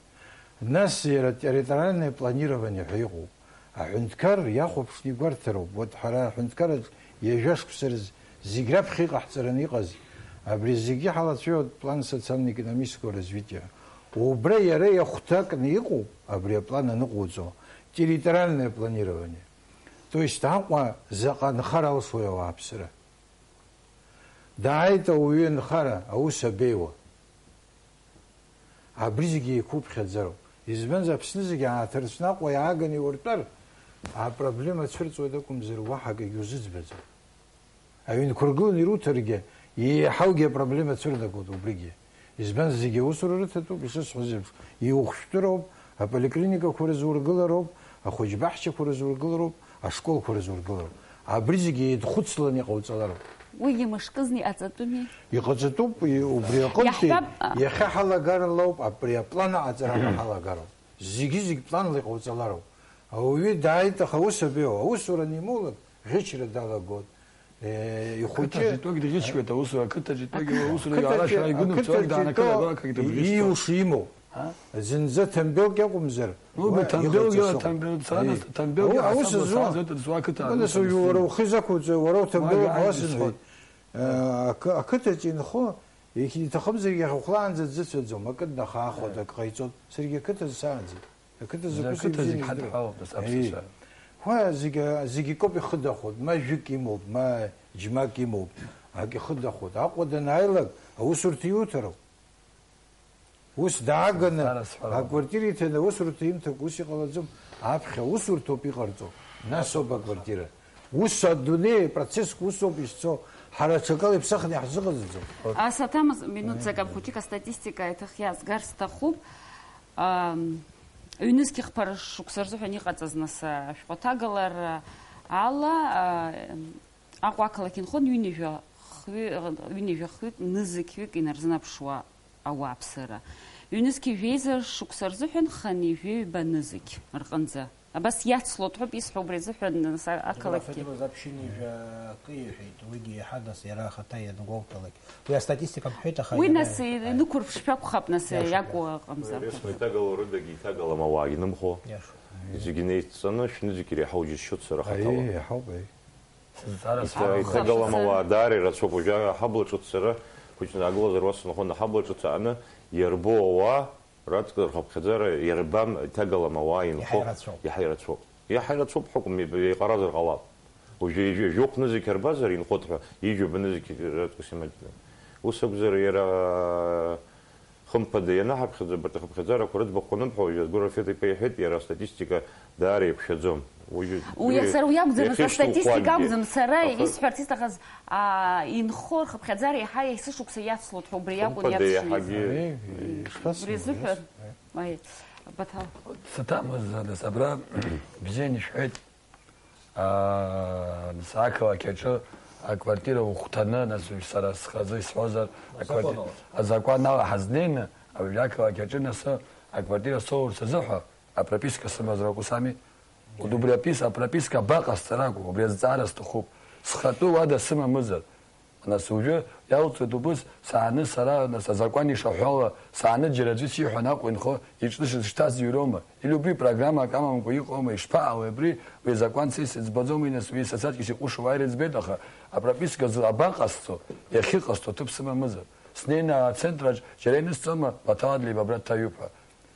Нас иара территориальное планирование ҳәа иҟоуп. Аҳәынҭқар иахәаԥшны игәарҭароуп. Вот ҳара аҳәынҭқарраҿ ҩажәа шықәса рзы зегь раԥхьа иҟаҳҵараны иҟаз, абри зегьы ҳалацәажәоит план социально-экономического развития. Убра иара иахәҭакны иҟоуп, абри аплан аныҟоуҵо, территориальное планирование. То есть Аҟәа заҟа нхара алшои ауааԥсыра? Дааит ауаҩы анхара, аус абеиуа. Абри зегьы еиқәыԥхьаӡароуп. Избанзар, Аԥсны зегьы ааҭырцәны Аҟәа иааганы иуртәар, апроблема цәырҵуеит акәымзар, уаҳа акгьы узыӡбаӡом. Аҩнқәа ргыланы ируҭаргьы, еиҳаугьы апроблема цәырнагоит убригьы. Избанзар, зегьы аусура рыҭатәуп, ишысҳәаз еиԥш, иухәшәтәыроуп, аполиклиникақәа рзургылароуп, ахәыҷбаҳчақәа рзургылароуп, ашколқәа рзургылароуп. Абри зегьы еидхәыцланы иҟауҵалароуп. Уигьы мышкызны иҟаҵатәыми? Иҟаҵатәуп, и-, убри аҟынтәи иаҳҳәап, а, иахьа ҳалагарала ауп, абри аплан аҟаҵара ҳәа ҳалагароуп. Зегьы-зегь планла иҟауҵалароуп. Ауаҩы дааит, аха ус абеиоу, аусура анимоулак, ӷьычра далагоит. Ихәыҷы. Ақыҭаҿы итәоугь дӷьычуеит, аусура, ақыҭаҿы итәоугь аусура, иара ашәара игәы нымцалак даанакылап, ақыҭаҿы итәоугь ииуша имоуп. Зынӡа ҭамбелк иакәымзар, ну, уа ҭамбелк, иҟаиҵаӡом. Ҭамбел, сара нас ҭамбелгьы аус ҳасабла азы сааӡоит, аӡуа ақыҭа уара аныҟаиҵаз. Ухы изақәуҵо, уара уҭамбелк уасымҳәеит. Ақы-, ақыҭаҿы инхо, иахь-, иҭахымзаргьы иахьа ухәлаанӡа дзыцәаӡом, акы днахаахоит, акы ҟаиҵоит. Саргьы ақыҭазы сааӡеит. Ақыҭа закәу зегь ҳадҳәалоуп, нас, аԥсуа. Ҳәа зегьы, зегьы акоуп ихыдахоит, ма жәҩык имоуп, ма џьмак имоуп, ак ихыдахоит. Аҟәа данааилак, аусурҭа иуҭароуп. Ус дааганы, аквартира иҭаны аусурҭа имҭакәа ус иҟалаӡом. Аԥхьа аусурҭоуп иҟарҵо, нас ауп аквартира. Ус адунеи, апроцессқәа усоуп ишцо, ҳара аҽакала иԥсахны иаҳзыҟаҵаӡом. Асаҭамыз, минуҭ закап хәыҷык астатистика аиҭах иазгар сҭахуп. Ам, ҩнызқь хԥа шықәса рзыҳәан иҟаҵаз, нас, ашәҟәы аҭагалара ала, а, Аҟәа ақалақь инхон ҩынҩажәа хҩы-, ҩынҩажәа хҩык нызқьҩык инарзынаԥшуа ауааԥсыра. Ҩнызқь жәеиза шықәса рзыҳәан хынҩажәи ҩба нызқь рҟынӡа. Абас иацлоит ҳәоуп исҳәо убри азыҳәан, нас, ақалақьгьы. Фатима Запшьыни жәа акы иҳәеит, уигьы иаҳа, нас, иара ахаҭа иангәоуҭалак. Уи астатистика бҳәеит, аха уи, иара нас, инықәырԥшшәа акәхап, нас, иашоуп, иакәу иашоуп. Аҟамзар. Уи аресма иҭагалоу рыдагьы иҭагалам ауаагьы нымхо. Иашоуп. Зегьы неицҵаны, шәнызқь иреиҳау џьысшьоит сара хаҭала. Аиеи, иаҳауп, аиеи. Сызҵаара Иҭа-, сҭахуп. Иҭагалам ауаа даара ирацәоуп. Уажәы аҳабла ҿыц сара хәыҷны аагылазар, уа сынхон, аҳабла ҿыц ааны иарбоу ауаа раҵкыс рхыԥхьаӡара иарбам, иҭагалам ауаа инхо. Иаҳа ирацәоуп. Иаҳа ирацәоуп. Иаҳа ирацәоуп, ҳәакәым, иаб-, иҟаразар ҟалап. Уажәы ҩажәа-, жәохә нызқь рбазар, инхоит ҳәа, ҩажәа нызқь раҵкыс имаҷны. Ус акәзар, иара хымԥада ианаҳаԥхьаӡа, абарҭ ахыԥхьаӡарақәа рыӡбахә аныбҳәо, уажәы Азгәыр Рафеҭ-иԥа иҳәеит, иара астатистика даара еиқәшәаӡом. Уи, уи, сара уи акәӡам, иахьа сара астатистика ишьҭухәангьы. Акәӡам, сара, аха, исҳәарц исҭахыз, аа, инхо рхыԥхьаӡара еиҳа есышықәса иацлоит ҳәа убри иакәын хымԥада иаԥшьны. Иаҳагьы. Аиеи, ишԥасымбои, убри азыҳәан, нас? Аиеи, Баҭал. Саҭамыз, нас, абра бзианы ишәҳәеит. Аа, нас ақалақь аҿы аквартира ухәҭаны, нас, сара схазы исҳәозар, акварти-, азакәанала. Азакәанала ҳазнеины, ауаҩы ақалақь аҿы, нас, аквартира соурц азыҳәа, апрописка сымазар акәу сами? Убри апис-, апрописка абаҟасҵар акәу? Убри азҵаара сҭахуп. Схатәы уада сымамызар. Нас уажәы иалҵуеит убыс, сааны сара, нас, азакәан ишаҳәо ала, сааны џьара аӡәы сиҳәон Аҟәа инхо, иҿы дышшьҭаз иҩроума? Или убри программак амамкәа иҟоума? Ишԥаҟалеи абри? Уи азакәан са исыӡбаӡомеи, нас, уи са саҵкьыс иҟәышу уааир иӡбеит, аха апропискаӡа абаҟасҵо, иахьыҟасҵо ҭыԥ сымамызар? Снеины ацентрраҿ џьара ианысҵома, Баҭал Адлеиба абра дҭаҩуп ҳәа?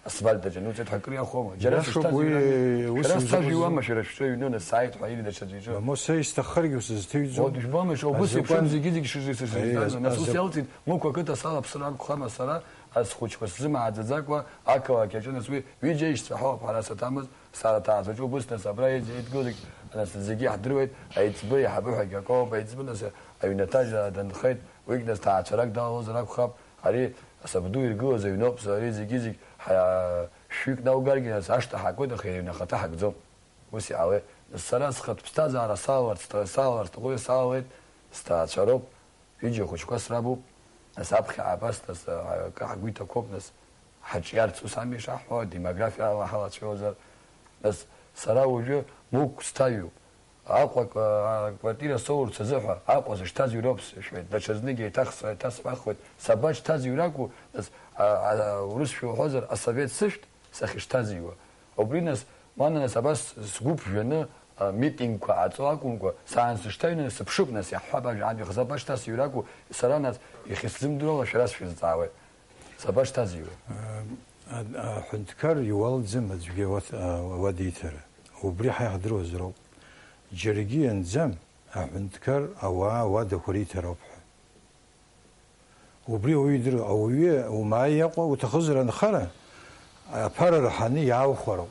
Асфальт аҿы, ну, ҵеит ҳәа акыр иахәома? Џьара иашоуп, сышҭаз уи, иҩны, ус шәара изыҟаз сажәа иуама, шәара шәҿы аҩны, нас сааит ҳәа, или даҽаӡәы иҿы? Мамоу, са исҭаххаргьы усызҭыҩӡом. Вот, ижәбома, шо, убыс азакәан еиԥшым зегьы-зегь шыжи-, сышыжи, Аиеи, нас, ус азакә- иалҵит, Мықә ақыҭа салаԥсыр акәхама сара, азхәыҷқәа сзымааӡаӡакәа, ақалақь аҿы, нас, уи ҩыџьа аишьцәа ҳауп ҳара саҭамыз, сара ҭаацәаҿы убыс, нас, абра еидгылеит, нас, зегьы иаҳдыруеит, аиҵбы, иаҳабы ҳәагьы акоуп, аиҵбы, нас, аҩнаҭажь данхеит, уигь, нас, ҭаацәарак далалозар акәхап, ари асабду иргылаз аҩноуп, ари зегьы-зегь ҳа-, шәҩык наугаргьы, нас, ашҭа ҳакуеит, аха иара иҩны ахаҭа ҳакӡом. Ус иҟалеит. Сара схатә ԥсҭазаара салаларц, салалар сҭахуп, салалеит, сҭаацәароуп, ҩыџьа хәыҷқәа срабуп, нас аԥхьа абас, нас, а, акы ҳгәы иҭақәоуп, нас, ҳаҿиарц ус ами ишаҳҳәо, демографиала ҳалацәажәозар, нас, сара уажәы Мықә сҭаҩуп. Аҟәа, а, аквартира соурц азыҳәа, Аҟәа зышҭаз ироуп сшәоит, даҽазнык еиҭах с-, еиҭасҳәахуеит, сабашьҭаз иуракәу, нас, а, а, урысшәа уҳәозар, асовет сышәҭ, сахьышҭазиуа. Убри, нас, мана, нас, абас сгәы ԥжәаны, а, митингқәа ҟаҵо акәымкәа, саансышьҭаҩны сыԥшып, нас, иаҳҳәап, ажәа аамҭа ихазы абашьҭасыҩракәу, сара, нас, иахьысзымдыруа ала шәара сшәызҵаауеит. Сабашьҭазыҩуа? А, а, аҳәынҭқар иуалӡам аӡәгьы уа-, а, уадиҭара. Убри ҳа иаҳдыруазароуп. Џьаргьы ианӡам, аҳәынҭқар ауаа уадақәа риҭароуп ҳәа. Убри ауаҩы идыруа, ауаҩы, умааи Аҟәа, уҭахызар анхара, аԥара раҳаны иаауахароуп.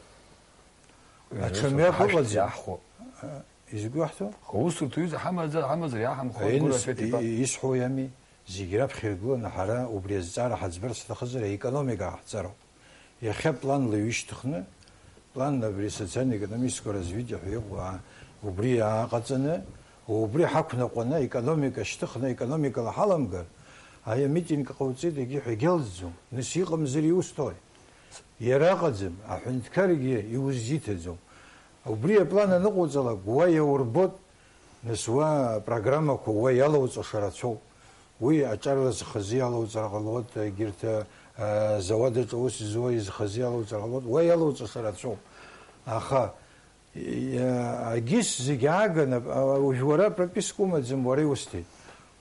Уи аҽа аус мҩак ҳашәҭ ыҟаӡам. Иаҳхәо. А, изакәи иаҳҭо? Аха усурҭа ҩыза ҳамазар, ҳамазар иаҳамхо, Аиныс Гәыра Феҭ-иԥа. И-, исҳәо иами, зегь раԥхьа иргыланы ҳара убри азҵаара ҳаӡбарц ҳҭахызар, аекономика ҳаҳҵароуп. Иахьа планла иҩышьҭыхны, планла абри асоциально-економическое развитие ҳәа иҟоу, аа, убри ааҟаҵаны, убри ҳақәнаҟәаны, аекономика шьҭыхны, аекономикала ҳаламгар, ари амитинг ҟауҵеит, егьи ҳәа егьалҵӡом. Нас иҟамзар иусҭои? Иара ыҟаӡам, аҳәынҭқаргьы иузиҭаӡом. Убри аплан аныҟауҵалак, уа иаурбот, Нас уа апрограммақәа уа иалауҵаша рацәоуп. Уи аҿар рзы хазы иалауҵар ҟалоит, егьырҭ, а, зауад аҿы аус зуа изы хазы иалауҵар ҟалоит, уа иалауҵаша рацәоуп. Аха, и-, а, агьыс зегь ааганы, а, уажә уара прописка умаӡам, уара иусҭеит.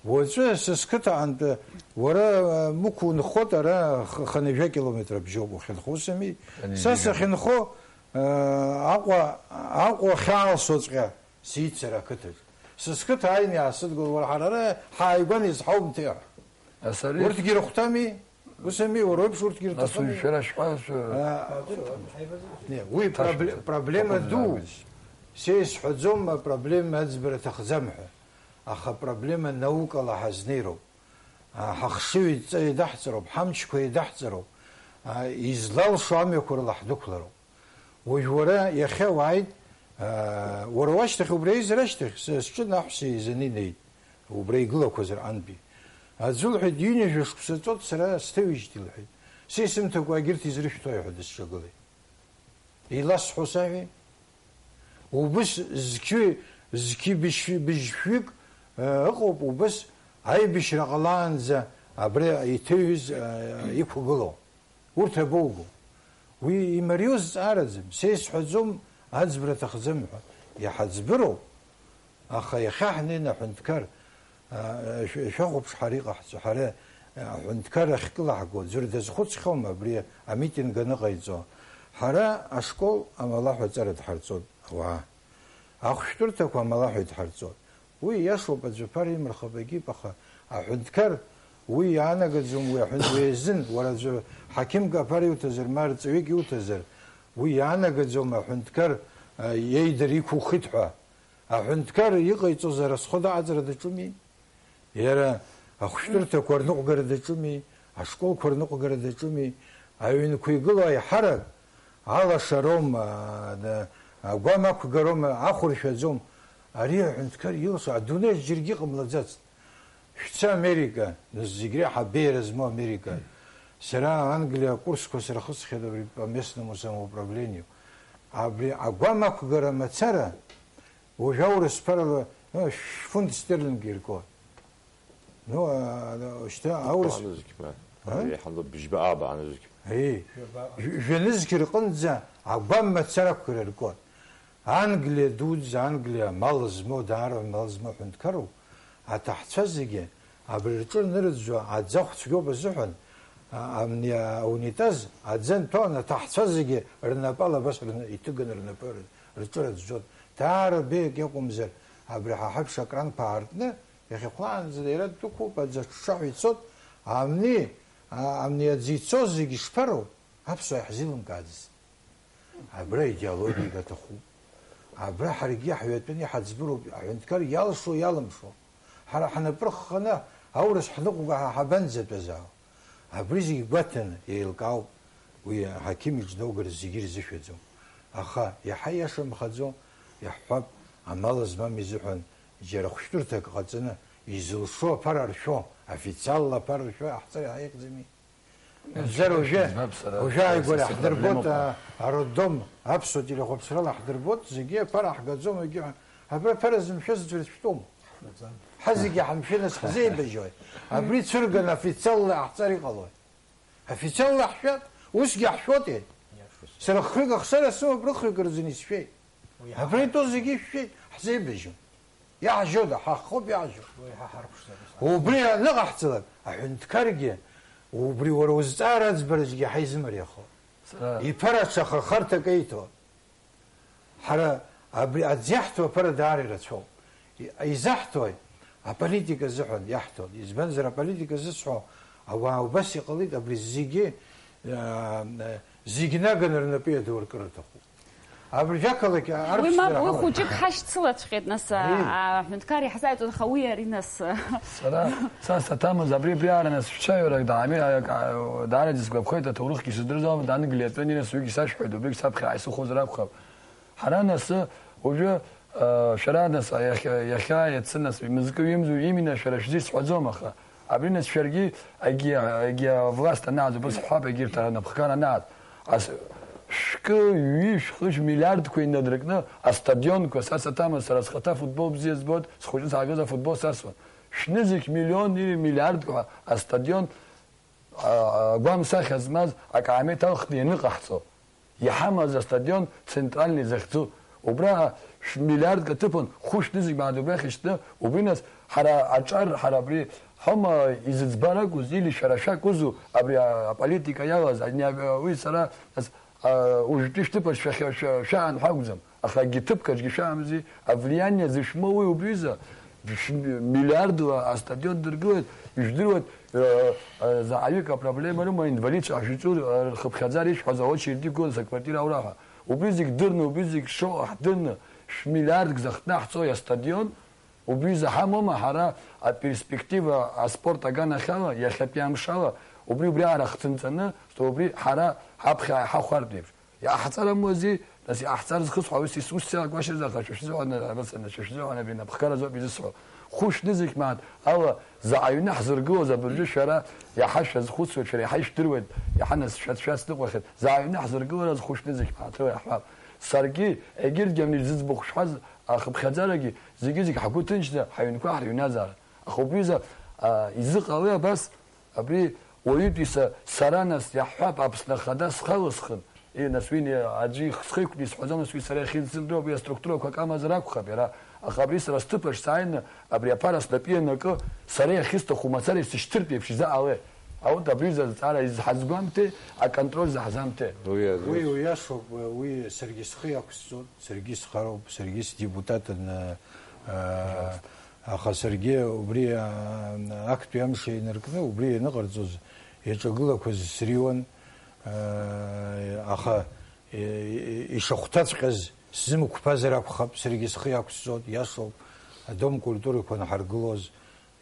Уаҵәы са сқыҭаҟынтә уара, а, Мықә унхот, ара х-, хынҩажәа километр абжьоуп ухьынхо, ус ами? Са сахьынхо, а, Аҟәа, Аҟәа ахьаалсоҵәҟьа сиццар ақыҭаҿ. Са сқыҭа ааины иаасыдгыл, уара ҳара ара ҳааигәан изҳаумҭеи ҳәа. Ас ари Урҭгьы рыхәҭами? Ус ами, уара уеиԥш урҭгьы Нас рҭахыми? Уи шәара шәҟәа шәы- А, не, уи Ҭашәа пробле-, проблема Ҭахәын ду. Заагәеишь. Са исҳәаӡом, апроблема аӡбара аҭахӡам ҳәа. Аха апроблема наукала ҳазнеироуп. А, ҳахшыҩ еидҵа еидаҳҵароуп, ҳамчқәа еидаҳҵароуп. А, излалшо амҩақәа рыла ҳдәықәлароуп. Уажә уара иахьа уааит, аа, уара уашьҭахь убри аизара ашьҭахь, са сҿы аҳәса еизаны инеит, убра игылақәаз рҟынтәи. Аӡәы лҳәеит, ҩынҩажәа шықәса ҵуеит сара сҭыҩижьҭеи лҳәеит. Са исымҭакәа егьырҭ изрышәҭои ҳәа дысҿагылеит. Иласҳәо саҳәеи? Убыс зқьы, зқьы быжь-, быжьшәҩык, э, ыҟоуп, убыс аибашьра ҟалаанӡа абри иҭыҩыз, э, иқәгылоу. Урҭ абоуго? Уи имариоу зҵаараӡам, са исҳәаӡом, аӡбра аҭахӡам ҳәа. Иҳаӡбыроуп, аха иахьа ҳнеины аҳәынҭқар, а, шә-, шәахәаԥш ҳара иҟаҳҵо, ҳара, а, аҳәынҭқар ахькылаҳго, ӡәыр дазхәыцхьоума абри амитинг аныҟаиҵо? Ҳара ашкол амалаҳәа аҵара дҳарҵоит ауаа. Ахәшәтәырҭақәа амалаҳәа идҳарҵоит. Уи иашоуп, аӡәы аԥара имырхып, егьип, аха аҳәынҭқар уи иаанагаӡом, уи аҳәын-, уи азын, уара аӡәы ҳақьымк аԥара иуҭазар, ма рҵаҩык иуҭазар, уи иаанагаӡом аҳәынҭқар, а, иеидара иқәухит ҳәа. Аҳәынҭқар иҟаиҵоз аразҟы аҟаҵара даҿуми? Иара ахәшәтәырҭақәа рныҟәгара даҿуми, ашколқәа рныҟәгара даҿуми, аҩнқәа игылоу аиҳарак, алашароума, а, агәам ақәгароума, ахәыршәаӡом. Ари аҳәынҭқар илшо, адунеи аҿы џьаргьы иҟамлаӡацт. Шәца Америка, нас зегь реиҳа абеиара змоу Америка. Сара Англиа акурсқәа сырхысхьеит абри по местному самоуправлению. Абри агәам ақәгара мацара, Уажә аурыс ԥарала, ну, шәфунт стерлинг иркуа. Ну, а, а, шьҭа аурыс Баанызқь, ма. А? Еиҳа лоуп, бжьба ааба анызқь. Еи, жәа-, жәанызқь рҟынӡа агәам мацара ақәгара ркуан. Англиа дуӡӡа, Англиа мал змоу, даара мал змоу ҳәынҭқаруп. Аҭаҳцәа зегьы абри рҿы нырӡәӡәо аӡахә цәгьоуп азыҳәан, а, амни-, аунитаз аӡы анҭәон, аҭаҳцәа зегьы рнапала абас рны-, иҭыганы рнапы р-, рҿы рыӡәӡәон. Даара беиак иакәымзар, абри ҳа ҳаԥш акранқәа аартны, иахьахәлаанӡа иара ддәықәуп, аӡы аҽҽаҳәа ицоит, амни, а, амни аӡы ицоз зегьы шԥароу? Аԥсуаа иаҳзеилымкааӡеит. Абра идеологиак аҭахуп. Абра ҳаргьы ҳҩатәаны иҳаӡбыроуп, аҳәынҭқар иалшо, иалымшо. Ҳара ҳнапы рхханы аурыс ҳныҟәга ҳа ҳабанӡатәазаау? Абри зегь гәаҭаны еилкаауп, уи аҳақьым иҿнаугарц зегьы ирзышәаӡом. Аха иаҳа иашамхаӡо, иаҳҳәап, амал змам изыҳәан џьара хәшәтәырҭак ҟаҵаны, изылшо аԥара ршәо, официалла аԥара ршәо иаҳҵар иаҳа ихьӡами? Мамзар уажәы, уажәы ааигәара ҳдырбоит, а, ароддом, аԥсуа телехәаԥшрала ҳдырбоит, зегьы аԥара ҳгаӡом, егьи ҳәа. Абра аԥара зымшәаз ӡәыр дшәтәом. Ҳа зегьы ҳамшәы, нас ҳзеибажьои? Абри цәырганы официалла иҟаҳҵар иҟалои? Официалла ҳшәап, усгьы ҳшәоти? Сара хҩык ахшара сымоуп, рыхҩык рзын исшәеит. Абра итәоу зегьы ишәшәеит, ҳзеибажьом. Иаҳжьода, ҳаххоуп иаҳжьо. Уи ҳа ҳарԥшӡара. Убри аныҟаҳҵалак, аҳәынҭқаргьы, убри уара узҵаара аӡбаразгьы ҳаизымариахо. Сара Иԥара ҽа хахарҭак еиҭо. Ҳара абри аӡ иаҳҭо аԥара даара ирацәоуп. И-, изаҳҭои? Аполитика азыҳәан иаҳҭон. Избанзар, аполитика зысҳәо, ауаа убас иҟалеит, абри зегьы, аа, зегь наганы рнапы иадуркыр рҭахуп. Абыржә ақалақь Уи мап, арԥшӡара уи ҳаман. Хәыҷык ҳашьцылаҵәҟьеит, нас, а, Ии. аҳәынҭқар иаҳзааигәан, аха уи ари, нас. Сара, са саҭамыз, абри, абри аара, нас, шәцәаҩарак даами-, а, а, даараӡа сгәаԥхеит, аҭоурыхгьы сыздырӡом, даныглиатәын, нас, уигьы сашәҳәоит, убригь саԥхьа исыхәозар акәхап. Ҳара, нас, уажәы, а, шәара, нас, а, иахьа, иахьа, иацы, нас, мызкы ҩымзу имина шәара шәзы исҳәаӡом, аха абри, нас, шәаргьы агьи, агьи авласт анааз, убас ҳҳәап, егьырҭ анапхгара анааз. Ас, Шәкы, ҩышә, хышә миллиардқәа инадыркны астадионқәа, са саҭамыз, сара схаҭа футбол бзиа збоит, схәыҷны саагаз афутбол сасуан. Шәнызқь миллион, ҩы миллиардқәа астадион, а, агәамсахьа змаз акаамеҭ алхны ианыҟаҳҵо, иҳамаз астадион центральный захьӡу, убра шә-, миллиардк аҭыԥан хәышә нызқь мааҭ убрахь ишьҭны, убри нас ҳара аҿар, ҳара абри ҳома изыӡбар акәыз, или шәара шәакәызу абри а-, аполитика иалаз, ани а-, уи сара нас, а, уажәтәи шәҭыԥаҿ шәахьа-, шәа-, шәаан ҳәа акәӡам, аха акгьы ҭыԥк аҿгьы шәаамзи, авлиание зышәмоу уи убриаза, шә-, миллиардла астадион дыргылеит, ижәдыруеит, э, э, заҟаҩык апроблема рыма, инвалидцәа ҳжәҵәыр, э, рхыԥхьаӡара ишәҳәаз аочеред иқәгылаз аквартира аура ҳәа. Убри зегь дырны, убри зегь шоуа ҳдырны, шә-, миллиардк захҭнаҳҵои астадион, убри заҳамоума ҳара аперспектива аспорт аганахьала, иахьатәи амшала, убри, убри аара хҭынҵаны, убри ҳара ҳаԥхьа ҳахәартә еиԥш. Иҟаҳҵар амуази, нас иҟаҳҵар зхысҳәа, ус ис-, ус сеилакуашьазар, аха шәа шәзыҳәан, абацан, шәа шәзыҳәан абри напхгара азоуп изысҳәо. Хәышә нызқь мааҭ ала заҟа аҩны ҳзыргылоз абыржәы шәара иаҳа шәазхәыцуеит, шәара иаҳа ишәдыруеит, иаҳа нас шәац-, шәацныҟәахьеит. Заҟа аҩны ҳзыргылараз хәышә нызқь мааҭ ала иаҳҳәап. Саргьы, егьырҭгьы амни зыӡбахә шәҳәаз ахыԥхьаӡарагьы, зегьы-зегь ҳгәы ҭынчны ҳаҩнқәа ҳрыҩназаарын. Аха убриазы, а, изыҟалеи абас? Абри уаҩытәыҩса сара нас иаҳҳәап, Аԥсны Ахада схалысхын, и, нас уи не-, аӡәы их-, схы иқәкны исҳәаӡом, нас уи сара иахьынсзымдыруа, абри аструктурақәа акы амазар акәхап иара, аха абри сара сҭыԥаҿ сааины, абри аԥара снапы ианакы, сара иахьысҭаху мацара исышьҭыртә еиԥш изаҟалеи? Аут, абри аҩыза азҵаара изҳазгәамҭеи, аконтроль заҳзамҭеи? Уи азы Уи уиашоуп, уи саргьы схы иақәсҵоит, саргьы схароуп, саргьы сдепутатын, э, э, Аха саргьы убри, аа, актәи амш инаркны, убри ианыҟарҵоз, иаҿагылақәаз сриуан, аа, аха, и-, и-, ишахәҭаҵәҟьаз сзымқәԥазар акәхап, саргьы схы иақәсҵоит, иашоуп, адом культурақәа анҳаргылоз,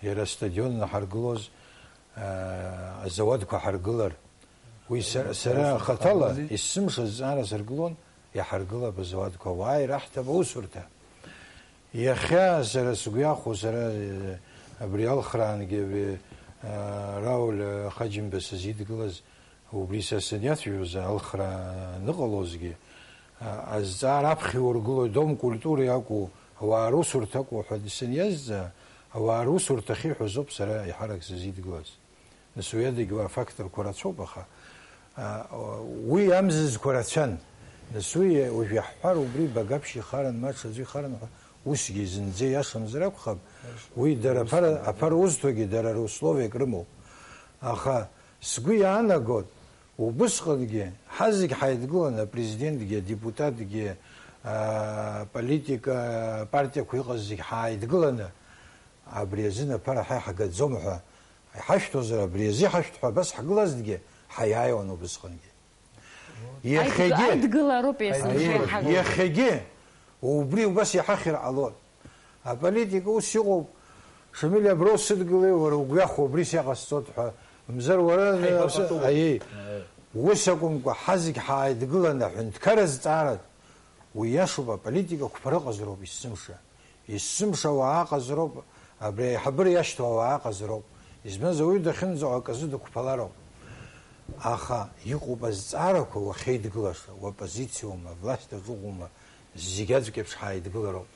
иара астадион анҳаргылоз, аа, азауадқәа ҳаргылар. Уи са-, сара хаҭала есымша азҵаара саргылон, иҳаргылап азауадқәа, уааи, раҳҭап аусурҭа. Иахьа сара сгәы иахәо, сара, э, абри алхраангьы, абри, э, Рауль, э, Хаџьымба сызидгылаз, убри са саниацәажәоз, алхра аныҟалозгьы, а-, азҵаара аԥхьа иургылоит, дом культуры иакәу, ауаа русурҭа акәу ҳәа саниазҵаа, ауаа русурҭа ахьиҳәоз ауп сара еиҳарак сызидгылаз. Нас уи адагьы уа афакторқәа рацәоуп, аха, а, уи амзызқәа рацәан. Нас уи уажә иаҳҳәар, убри Багаԥшь ихаран, ма ҽаӡәы ихаран ҳәа, усгьы зынӡа иашамзар акәхап, уи дара аԥара, аԥара узҭогьы дара рысловиак рымоуп. Аха сгәы иаанагоит, убысҟангьы ҳазегь ҳаидгыланы, апрезидентгьы, адепутатгьы, а, политика, апартиақәа иҟаз зегь ҳааидгыланы, абри азын аԥара ҳа иҳагаӡом ҳәа иҳашәҭозар, абри азы иҳашәҭ ҳәа абас ҳгылазҭгьы, ҳаиааиуан убысҟангьы. Аидг-, иахьагьы, аидгылароуп есымша аи-, иаҳагу. Иахьагьы убри убас иҳахьыр ҟалон. Аполитика ус иҟоуп, Шамиль, абра усыдгылеи, уара угәы иахәо убри сиҟасҵоит ҳәа, мзар уара, ҳаиҳабатәуп. Аиеи. Аиеи. Ус акәымкәа, ҳазегь ҳааидгыланы аҳәынҭқар азҵааран, уи иашоуп, аполитика қәԥара ыҟазароуп есымша. Есымша ауаа ыҟазароуп, абри аиҳабыра иашьҭоу ауаа ыҟазароуп. Избанзар, ауаҩы дахьынӡаҟоу аказы дықәԥалароуп. Аха иҟоуп азҵаарақәа уахьеидгылаша, уоппозициоума, власть аҿы уҟоума, зегь аӡәк еиԥш ҳааидгылароуп.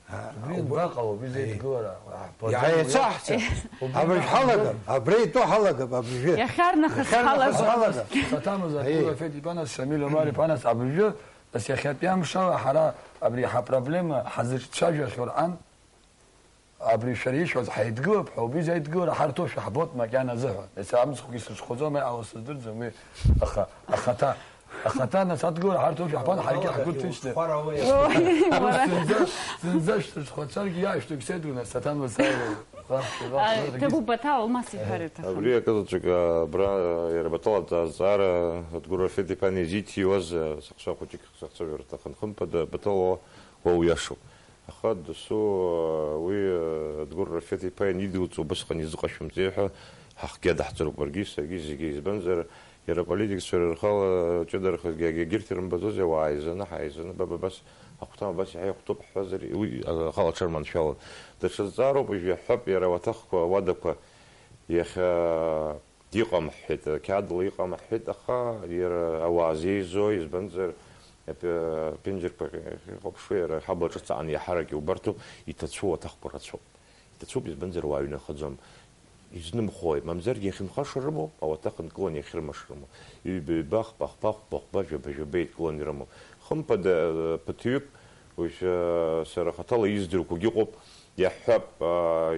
А, убри уб-, анбаҟало, убри, аи, зеидгылара? Иааицаҳҵап. Убри абыржә анбаҟало? Ҳалагап, абра итәоу ҳалагап, абыржәы. Иахьарнахыс ҳалагап. Иахьарнахыс ҳалагап. Саҭамыз, аи, Абдулафет иԥа, нас Шамиль Омар иԥа, нас абыржәы, нас иахьатәи амшала ҳара абри ҳапроблема ҳазыҿцәажәахьоу рҟан, абри шәара ишәҳәаз ҳаидгылап ҳәа, убри заидгылара ҳарҭошәа ҳбот макьана азыҳәа. Нас амцхәгьы срыҽхәаӡом, иҟало сыздырӡом уи, аха ахаҭа, ахаҭа, нас адгылара ҳарҭошәа ҳбон, ҳаргьы ҳгәы ҭынчны. Уара, уара. Зынӡа, зынӡа шәсырҽхәацаргьы иаашәҭуеит, Седру, нас Саҭамыз, Ааи, Ҭабуп Баҭал, Алмас иҳәар иҭахын. Абри акы заҵәык, абра, иара Баҭал азҵаара Адгәыр Рафеҭ-иԥа анизиҭиуаз, сыхцәа хәыҷык сахцәажәар сҭахын, хымԥада, Баҭал, уа, уа уиашоуп. Аха досу, уи, Адгәыр Рафеҭ-иԥа ианидуҵ убысҟан изыҟашәымҵеи ҳәа, ҳахгьы адаҳҵароуп уаргьы, саргьы, зегьы, избанзар, иара аполитикцәа рхала ҷыдарахазгьы егьырҭ ирымбаӡозеи, ауаа ааизаны, ҳааизаны, ба, ба, абас, ахәҭам абас иаҳа ихәҭоуп ҳҳәозар, уи ахала аҽарманшәалон. Даҽа зҵаароуп уажә иаҳҳәап, иара ауаҭахқәа, ауадақәа иахьа Иҟам ҳҳәеит, ақьаадла иҟам ҳҳәеит, аха иара ауаа зеизои, избанзар, аԥ-, аԥенџьырқәа ихәаԥшуа иара ҳабла ҿыц аан иаҳарак иубарҭоуп, иҭацәу аҭахқәа рацәоуп. Иҭацәуп, избанзар, уаа ҩнахаӡом. Изнымхои, мамзаргьы иахьынхаша рымоуп, ауаҭах нкыланы иахьрымаша рымоуп. Ҩба-ҩба, хԥа-хԥа, хәба-хәба, жәаба-жәаба еидкыланы ирымоуп. Хымԥада, ԥыҭҩык, уажә, сара хаҭала издыруақәагьы ыҟоуп, иаҳҳәап,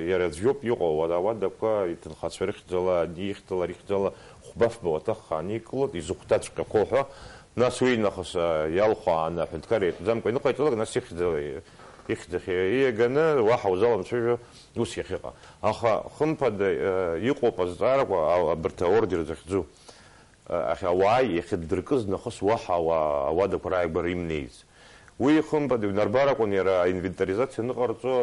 иара аӡә иоуп иҟоу, ауадақәа иҭынхацәа рыхьӡала, ихьӡала, рыхьӡала хәба-фба уаҭах аникылоит, изыхәҭаҵәҟьақәоу ҳәа, нас уи нахыс, иалхәааны аҳәынҭқарра иатәӡамкәа иныҟаиҵалак, нас ихьӡала, ихьӡахь ииаганы уаҳа узаламцәажәо ус иахьыҟа. Аха, хымԥада, иҟоуп азҵаарақәа, а-, абарҭ аордер захьӡу. Ахь ауааи иахьыддыркыз нахыс уаҳа ауа-, ауадақәа рааигәара имнеиз. Уи, хымԥада, иунарбар акәын иара аинвентаризациа аныҟарҵо,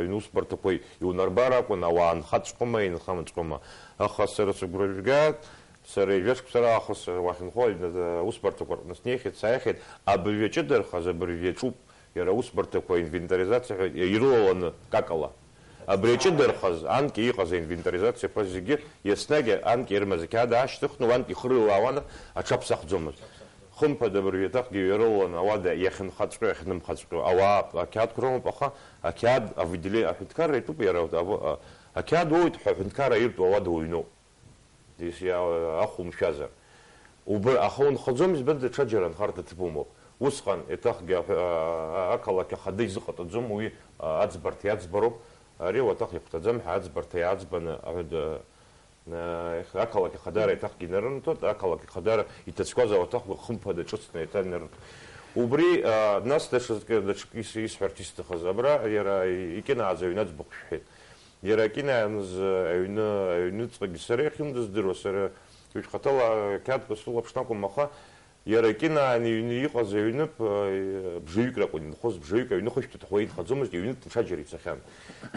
аҩны усбарҭақәа иунарбар акәын, ауаа нхаҵәҟьома, инхамҵәҟьома. Аха сара сыгәра жәгааит, сара ҩажәа шықәса раахыс уахьынхо аҩны, аусбарҭақәа рҟны снеихьеит, сааихьеит, абыржәы иаҷыдархаз, абыржәы иаҿуп. Иара аусбарҭақәа инвентаризациа ҳәа ирылаланы какала. Абри аҷыдархаз, анкьа иҟаз аинвентаризациақәа зегьы, еснагь анкьа ирымаз ақьаад аашьҭыхны, уантә ихырылаауан, аҽаԥсахӡомызт. Хымԥада, абыржәы аҭакгьы ҩарылаланы ауада иахьынхаҵәҟьо, иахьнымхаҵәҟьо ауаа ақьаадқәа рымоуп, аха ақьаад авыделе-, аҳәынҭқарра итәуп иара, аво-, а-, ақьаад уоуит ҳәа аҳәынҭқарра иртәу ауада уҩноуп. Ес-, иа-, ахәымшәазар. Убри, аха унхаӡом, избан, даҽаџьара анхарҭа ҭыԥ умоуп. Усҟан, еиҭахгьы аҳәа-, а-, а-, ақалақь ахада изыҟаҵаӡом уи, а, аӡбарҭа иаӡбароуп. Ари уаҭах ихәҭаӡам ҳәа аӡбарҭа иаӡбаны, аҳәа-, а, а, ех-, ақалақь ахадара еиҭахгьы инарымҭоит, ақалақь ахадара иҭацәқәаз ауаҭахқәа хымԥада ҿыцны еиҭанарымҭоит. Убри, а, нас даҽазкы, даҽакы ис-, исҳәарц исҭахыз, абра иара икьынааӡа аҩны аӡбахә шәҳәеит. Иара акьынааныз аҩны, аҩныҵҟагьы сара иахьынӡаздыруа, сара ҩажәа хаҭала ақьаадқәа срылаԥшны акәым, аха иара акьынаан иҩны иҟаз аҩны п-, бжаҩык ракәын инхоз, бжаҩык аҩны хышәҭа ҭахәа инхаӡомызт, иҩны даҽаџьара ицахьан.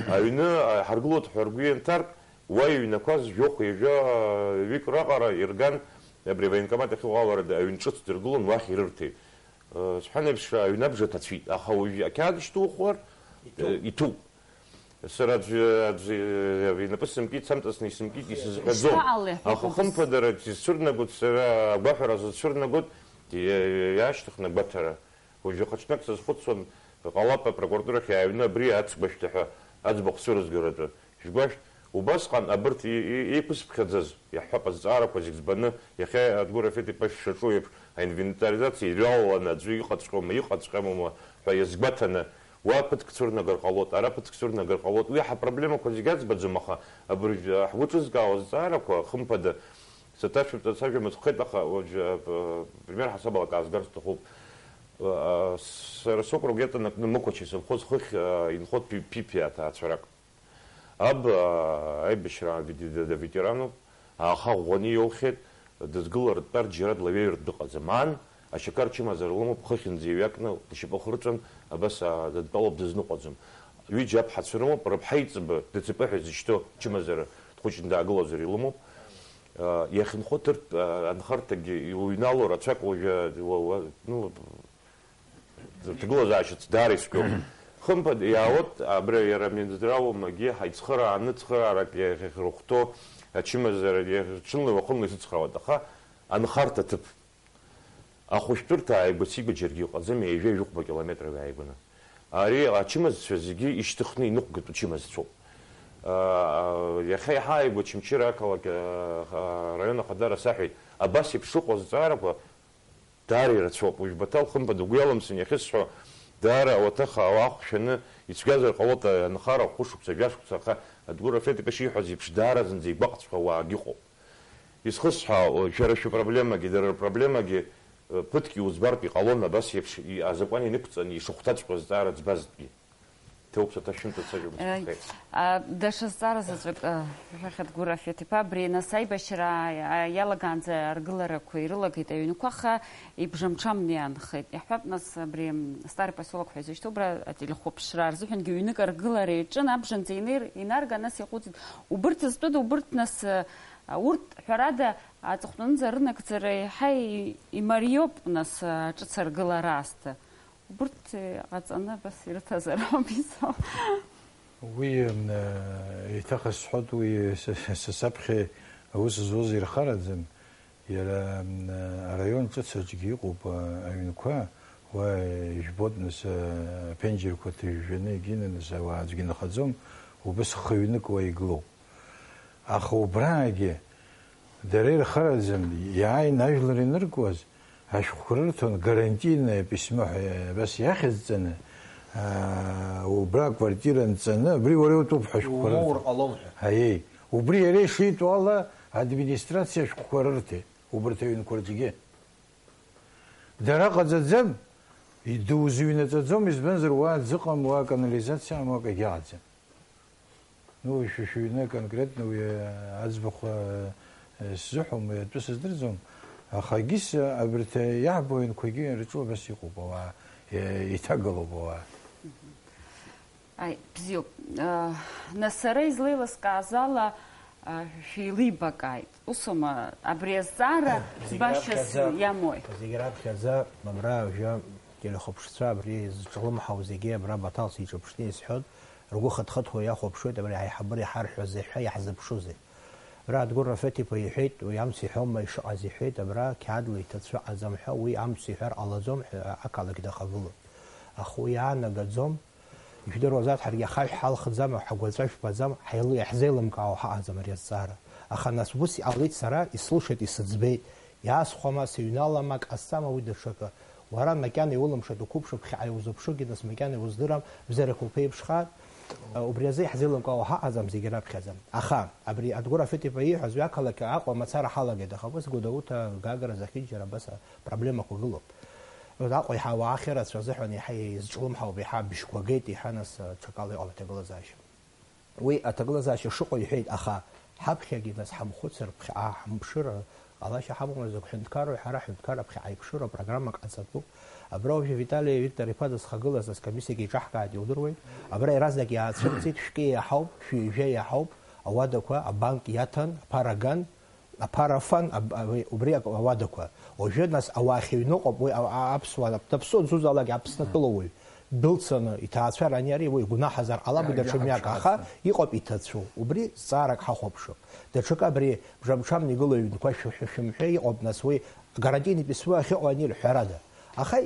Аҩны, а, ҳаргылоит ҳәа ргәы ианҭартә, уа иҩнақәаз жәохә ҩажәа, а, ҩык раҟара ирган, абри авоенкомат ахьыҟоу аларада аҩн ҿыц дыргылон, уахь ирырҭеит. Э, сҳәан еиԥш, аҩны абжа ҭацәит, аха уажә ақьаад шьҭухуар, э, иҭәуп. Сара аӡәы, аӡәы, э, инапы сымкит, самҵасны исымкит, исызҳәаӡом. Ишԥаҟалеи ҳәа. Аха хымԥадара сызцәырнагоит, сара агәаҳәара сызцәырнагоит, иа-, иа-, иаашьҭыхны агәаҭара. Уажәы хаҿнак сазхәыцуан, ҟалап апрокуратурахь иааҩны абри ацгәашәҭа ҳәа аӡбахә цәырызгаратәы. Шәгәашәт, убасҟан абырҭ и-, и-, еиқәызԥхьаӡаз, иаҳҳәап, азҵаарақәа зегь збаны, иахьа Адгәыр Рафеҭ-иԥа шәшаҿу еиԥш, аинвентаризациа иреаланы аӡәы иҟаҵәҟьоума, иҟаҵәҟьамоума ҳәа иазгәаҭаны, уа ԥыҭк цәырнагар ҟалоит, ара ԥыҭк цәырнагар ҟалоит, уи ҳапроблемақәа зегь аӡбаӡом, аха абыржә ҳгәы ҿызкаауа азҵаарақәа, хымԥада, саҭашәымҵан сажәа мыцхәхеит, аха уажә, а, п-, пример ҳасабала акы аазгарц сҭахуп. А, сара сокруг иаҵанакны Мықәача исовхоз хыхь, а, инхоит Пи-, Пипиа аҭаацәарак. Аб, аа, аибашьраан вет-, д-, д-, ветерануп, ааха ӷәӷәаны иоухьеит, дызгылартә дтәар џьара длаҩеиртә дыҟаӡам. Ан, ашьақар чымазара лымоуп, хыхьынӡа иҩакны лшьапы хырҵәан, абас, аа, дыдтәалоуп, дызныҟәаӡом. Ҩыџьа аԥҳацәа рымоуп, рыԥҳа иҵбы, ДЦП ҳәа изышьҭоу, чымазара дхәыҷны даагылазар илымоуп. Аа, иахьынхо ҭыртә, аа, анхарҭагьы иуҩнало рацәак уажәы, уа-, уа-, ну, Ҭагылазаашьац даара ицәгьоуп. Хымԥада иаауеит, абри иара Минздрауамагьы ҳаицхырааны цхыраарак иахьрыхәҭоу ачымазара иахьрыҽынлеи уахынлеи сыцхраауеит, аха анхарҭа ҭыԥ. Ахәышәтәырҭа ааигәа-сигәа џьаргьы иҟаӡам, ҩажәа-ҩажәихәба километрак ааигәаны. Ари ачымазцәа зегьы ишьҭыхны инықәгатәу чымазцәоуп. Аа, иахьа иҳааигәа Очамчыра ақалақь, аа, араион ахадара саҳәеит, абас еиԥш ыҟоу азҵаарақәа Даара ирацәоуп. Уажә Баҭал хымԥада угәы иалымсын иахьысҳәо, даара ауаҭах ауаа ахәшәаны ицәгьазар ҟалоит, анхара хәышықәса, жәашықәса, аха Адгәыр Рафеҭ-иԥа ишиҳәаз еиԥш, даара зынӡа игәаҟцәҟьа уаагьы ыҟоуп. Изхысҳәаауа, шәара шәыпроблемагьы, дара рпроблемагьы, э, ԥыҭк иузбартә иҟалон, абас еиԥш, и-, азакәан инықәҵаны ишыхәҭаҵәҟьоз зҵаара ӡбазҭгьы. Ҭоуп, саҭашәымҭа сажәа Ааи. Мыцхәхеит. А, даҽа зҵаара заҵәык, а, шәахьа Адгәыр Рафеҭ-иԥа, абри нас аибашьра, а, иалагаанӡа аргыларақәа ирылагеит аҩнқәа, аха ибжамҽамны иаанхеит. Иаҳҳәап, нас, абри, м, Старый поселок ҳәа изышьҭоу, убра ателехәаԥшра рзыҳәангьы ҩнык аргылара иаҿын, абжанӡа инеир, инарга, нас иаҟәыҵит. Убырҭ зтәыда, убырҭ, нас, а, урҭ, ҳәарада, аҵыхәтәанынӡа рынагӡара еиҳа и-, имариоуп, нас, а, ҿыц аргылара аасҭа. Убырҭ, э, ҟаҵаны абас ирыҭазар ауп исҳәо. Уи, м, э, еиҭах исҳәоит, уи са, са, са саԥхьа, Аус зуаз ирхараӡам, иара, м, араион ҿыц аҿгьы иҟоуп, а, аҩнқәа, уа ижәбоит, нас, а, аԥенџьырқәа ҭыжәжәаны егьины, нас, ауаа аӡәгьы нхаӡом, убыс хҩнык уа игылоуп. Аха убраагьы дара ирхараӡам, иааины ажәлар иныркуаз, ашәҟәқәа рырҭон, гарантийное письмо ҳәа абас иахьӡҵаны, аа, убра аквартира нҵаны, абри уара иутәуп ҳәа ашәҟәқәа рырҭон. Умоур ҟалом ҳәа. Аиеи, убри иара ишитәу ала администрациа ашәҟәқәа рырҭеит, убарҭ аҩнқәа рҿгьы. Дара ҟаҵаӡам, идузыҩнаҵаӡом, избанзар, уа аӡы ыҟам, уа аканализациа амоуа акагьы аӡам. Ну, шәа шәыҩны конкретно уи аӡбахә, э, сзыҳәом, уи атәы сыздырӡом, аха егьыс абарҭ иаҳбо аҩнқәагьы рҿы абас иҟоуп ауаа, э, иҭагалоуп ауаа. Аи, бзиоуп. Э, нас сара излеилыскааз ала, э, шәеилибакааит. Усоума, абри азҵаара збашьас иамои? Зегь раԥхьаӡа, зегь раԥхьаӡа, абра уажәы телехәаԥшцәа абри зҿлымҳау зегьы абра Баҭал сиҿаԥшны исҳәоит, ргәы хыҭхыҭуа иахәаԥшуеит, абри аиҳабыра иҳарҳәозеи ҳәа иаҳзыԥшузеи? Абра Адгәыр Рафеҭ-иԥа иҳәеит, уи амц иҳәома, ишыҟаз иҳәеит, абра қьаадла иҭацәу ыҟаӡам ҳәа, уи амц иҳәар ҟалаӡом ҳәа ақалақь дахагылоуп. Аха уи иаанагаӡом, ижәдыруазааит, ҳаргьы ахаҳә ҳалхӡам, ҳагәаҵәа жәбаӡам, ҳаилы-, иаҳзеилымкаауа ҳаҟаӡам ари азҵаара. Аха нас ус иҟалеит, сара ислышеит, исыӡбеит. Иаасхәама, сыҩналама, ак ҟасҵама, уи даҽакы. Уара макьана иулымшеит, уқәыԥшып, ԥхьаҟа иузыԥшугьы, нас макьана иуздырам, бзиарақәа уԥеиԥшхааит. Убри азы иаҳзеилымкаауа ҳаҟаӡам, зегьы раԥхьаӡа. Аха, абри Адгәыр Рафеҭ-иԥа ииҳәаз уи ақалақь Аҟәа мацара ҳалагеит, аха ус Гәдоуҭа, Гагра, Захьынџьара абас апроблемақәа гылоуп. Аҟәа иаҳа ауаа ахьырацәа азыҳәан иаҳа изҿлымҳауп, иаҳа бжьқәа геит, иаҳа нас ҽакала иҟоуп аҭагылазаашьа. Уи аҭагылазаашьа шыҟоу иҳәеит, аха ҳаԥхьагьы нас ҳамхәыцыр, ԥхьаҟа ҳамԥшыр ҟалашьа ҳамоума, закә ҳәынҭқарроу, ҳара ҳәынҭқарра ԥхьаҟа иԥшыр апрограмма ҟаҵатәуп. Абра уажәы Витали Виктор-иԥа дызхагылаз нас комиссиагьы еиҿаҳкааит, иудыруеит. Абра иаразнак иаацәырҵит, шәкы иаҳауп, шәҩажәа иаҳауп, ауадақәа, абанк иаҭан, аԥара ган, аԥара фан, аб-, аб-, убри ак-, ауадақәа. Уажәы, нас, ауаа ахьыҩныҟоуп, уи а-, а-, аԥсуаа, даԥсуа дзузаалак Аԥсны атәылауаҩ дәылцаны иҭаацәара аниари, уи гәнаҳазар ҟалап, уи даҽа мҩак, аха иҟоуп иҭацәу. Убри зҵаарак ҳахәаԥшып. Даҽакы абри бжамҽамны игылоу ҩнқәа шәы-, шәы-, шәымҳәа иҟоуп, нас, уи гарантийный письмо ахьыҟоу анир, ҳәарада. Аха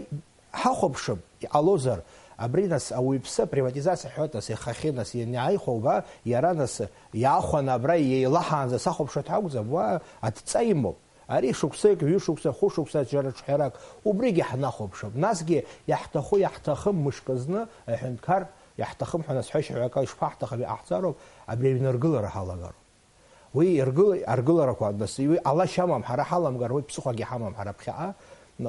ҳахәаԥшып, иҟалозар, абри, нас, ауаҩԥсы априватизациа ҳҳәоит, нас, ихахьы, нас, ианааихәа уба, иара, нас, иаахәаны абра иеилаҳаанӡа сахәаԥшуеит ҳәа акәӡам, уа адҵа имоуп. Ари шықәсык, ҩышықәса, хәышықәса џьара ҽҳәарак, убригьы ҳнахәаԥшып. Насгьы иаҳҭаху, иаҳҭахым мышкы зны аҳәынҭқар иаҳҭахым ҳәа, нас, ҳәашьа ҳәа акы ишԥаҳҭахым, иҟаҳҵароуп, абри аҩны аргылара ҳалагароуп. Уи иргыл-, аргыларақәа, нас, уи ҟалашьа амам, ҳара ҳаламгар, уи ԥсыхәагьы ҳамам ҳара ԥхьаҟа.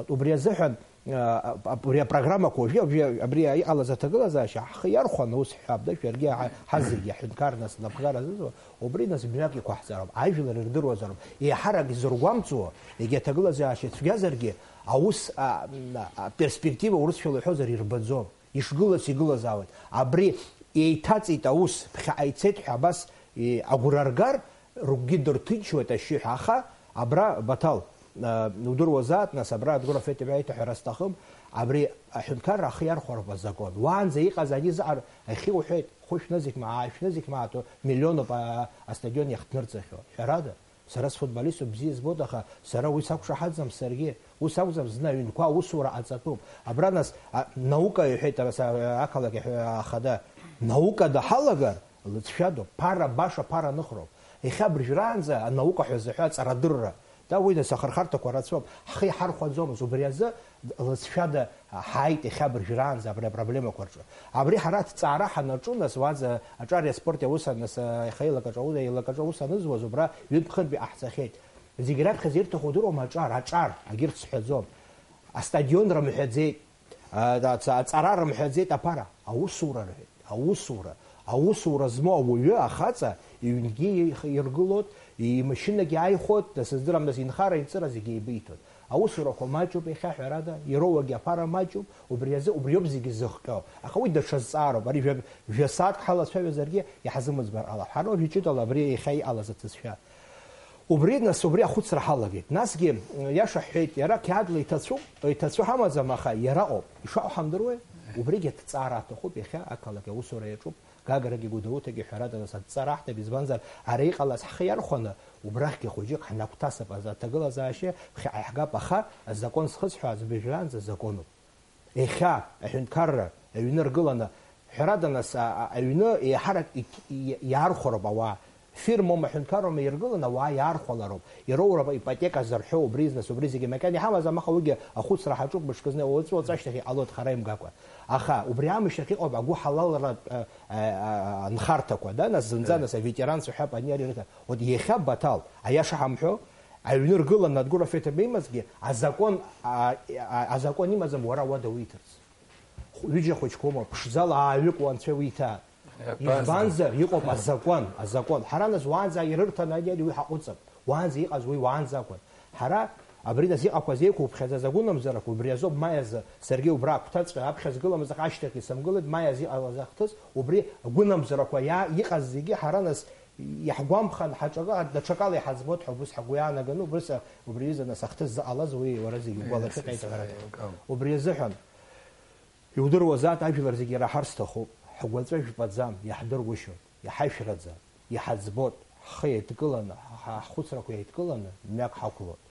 Убри азыҳәан, а, абри апрограммақәа уажәы, абри, абри иҟалаз аҭагылазаашьа ҳхы иархәаны ус ҳҳәап, да, шәаргьы ҳа-, ҳазегьы ҳҳәынҭқар, нас, напхгара азызуа, убри, нас, мҩак иқәаҳҵароуп, ажәлар ирдыруазароуп, еиҳарак изыргәамҵуа, егьа аҭагылазаашьа цәгьазаргьы, аус, а, а, аперспектива, урысшәала иҳәозар, ирбаӡом. Ишгылац игылазаауеит. Абри еиҭаҵит аус, ԥхьаҟа ицеит ҳәа абас, и, агәра ргар, рыгәгьы дырҭынчуеит ашьшьыҳәа. Аха абра, Баҭал, а, удыруазаат, нас, абра Адгәыр Рафеҭ-иԥа иҭаҳәара сҭахым, абри аҳәынҭқарра ахы иархәароуп азакәан. Уаанӡа иҟаз ани заҟа ахьы уҳәеит, хәышә нызқьма, аашә нызқьма аҭо, миллионуп, а, астадион иахҭнырҵахьоу. Ҳәарада? Сара сфутболиступ, бзиа избоит, аха сара уи сақәшаҳаҭӡам саргьы. Ус акәӡам, зны аҩнқәа аусура ҟаҵатәуп. Абра нас, а, наука иҳәеит, ара са, ақалақь аҳәа-, ахада, наукада ҳалагар, лыҵшәадоуп, ԥара баша, ԥара ныхроуп. Иахьа абыржәраанӡа анаука ҳәа зыҳәа аҵарадырра. Да, уи нас ахырхарҭақәа рацәоуп. Ҳхы иҳархәаӡомызт, убри азы лыҵшәада ҳааит иахьа абыржәраанӡа абри апроблемақәа рҿы. Абри ҳара аҭҵаара ҳанаҿу, нас, уаанӡа аҿари аспорти аус ан-, нас, аиха еилакаҿ аус, еилакаҿ аус анызуаз, убра ҩынтә-хынтә иҟаҳҵахьеит. Зегь раԥхьаӡа ирҭаху удыруама аҿар, аҿар, агьырҭ сҳәаӡом. Астадион рымҳәаӡеит, а, аҵ-, аҵара рымҳәаӡеит, аԥара, аусура рҳәеит, аусура. Аусура змоу ауаҩы, ахаҵа, иҩнгьы иргылоит, имашьынагьы ааихәоит, дасыздырам, нас инхара, инҵыра зегьы еибиҭоит. Аусурақәа маҷуп иахьа, ҳәарада, ироуагьы аԥара маҷуп, убри азы, убриоуп зегьы зыхҟьо. Аха уи даҽа зҵаароуп, ари жәа-, жәа-сааҭк ҳалацәажәозаргьы иаҳзымыӡбар ҟалап. Ҳара уажә иҷыдала абри иахьа иҟалаз аҭыӡшәа. Убри, нас, убри ахәыцра ҳалагеит. Насгьы, иаша ҳҳәеит, иара қьаадла иҭацәуп, иҭацәу ҳамаӡам, аха иара ыҟоуп. Ишаҟоу ҳамдыруеи? Убригьы аҭҵаара аҭахуп, иахьа ақалақь аусура иаҿуп. Гаграгьы Гәдоуҭагьы ҳәарада нас адҵа раҳҭап, избанзар, ара иҟалаз ҳхы иархәаны, убрахьгьы хәыҷык ҳнагәҭасып, азы аҭагылазаашьа ԥхьаҟа иаҳгап, аха азакәан зхысҳәааз быжәраанӡа закәануп. Иахьа аҳәынҭқарра аҩны ргыланы, ҳәарада нас, а-, а-, аҩны еиҳарак ик-, и-, иаархәароуп ауаа. Фирмоума, ҳәынҭқарроума иргыланы ауаа иаархәалароуп. Ироуроуп ипотека зырҳәо убри, нас убри зегьы макьана иҳамазам, аха уигьы ахәыцра ҳаҿуп, мышкызны уаҵәы-уаҵәы ашьҭахь иҟалоит хара имгакәа. Аха убри аамышьҭахь иҟоуп агәыҳалалратә, а, а, а, нхарҭақәа, да, нас зынӡа, нас аветеранцәа ҳәа ани ари рыҭа. Вот иахьа Баҭал, аиаша ҳамҳәо, аҩны ргыланы Адгәыр Рафеҭ имазгьы, азакәан, а, а, азакәан имаӡам уара уада уиҭарц. Ҩыџьа хәыҷқәоума, ԥшӡала ааҩык уанцәа уиҭаа. Избанзар, иҟоуп азакәан, азакәан. Ҳара нас уаанӡа ирырҭан ани ари уи ҳаҟәыҵып. Уаанӡа иҟаз уи уаанӡа акәын. Ҳара абри нас иҟақәаз еиқәуԥхьаӡаз агәынамӡарақәа, убри азоуп маи азы саргьы убра агәҭаҵәҟьа аԥхьа згыламыз аҟа ашьҭахьгьы сымгылеит, маи азы иҟалаз ахҭыс, убри агәынамӡарақәа иа-, иҟаз зегьы ҳара нас иаҳгәамԥхан, ҳаҿакы, даҽакала иҳаӡбоит ҳәа убыс ҳгәы иаанаганы, убрыс, убри аҩыза нас ахҭыс зыҟалаз уи уара зегьы угәалашәеит, аиҭаҳәарада. Убри азыҳәан, иудыруазааит, ажәлар зегьы ираҳар сҭахуп, ҳгәаҵәа жәпаӡам, иаҳдыргәышьоит, иҳашәраӡам, иҳаӡбоит, ҳхы еидкыланы, ҳа-, ҳхәыцрақәа еидкыланы мҩак ҳақәлоит.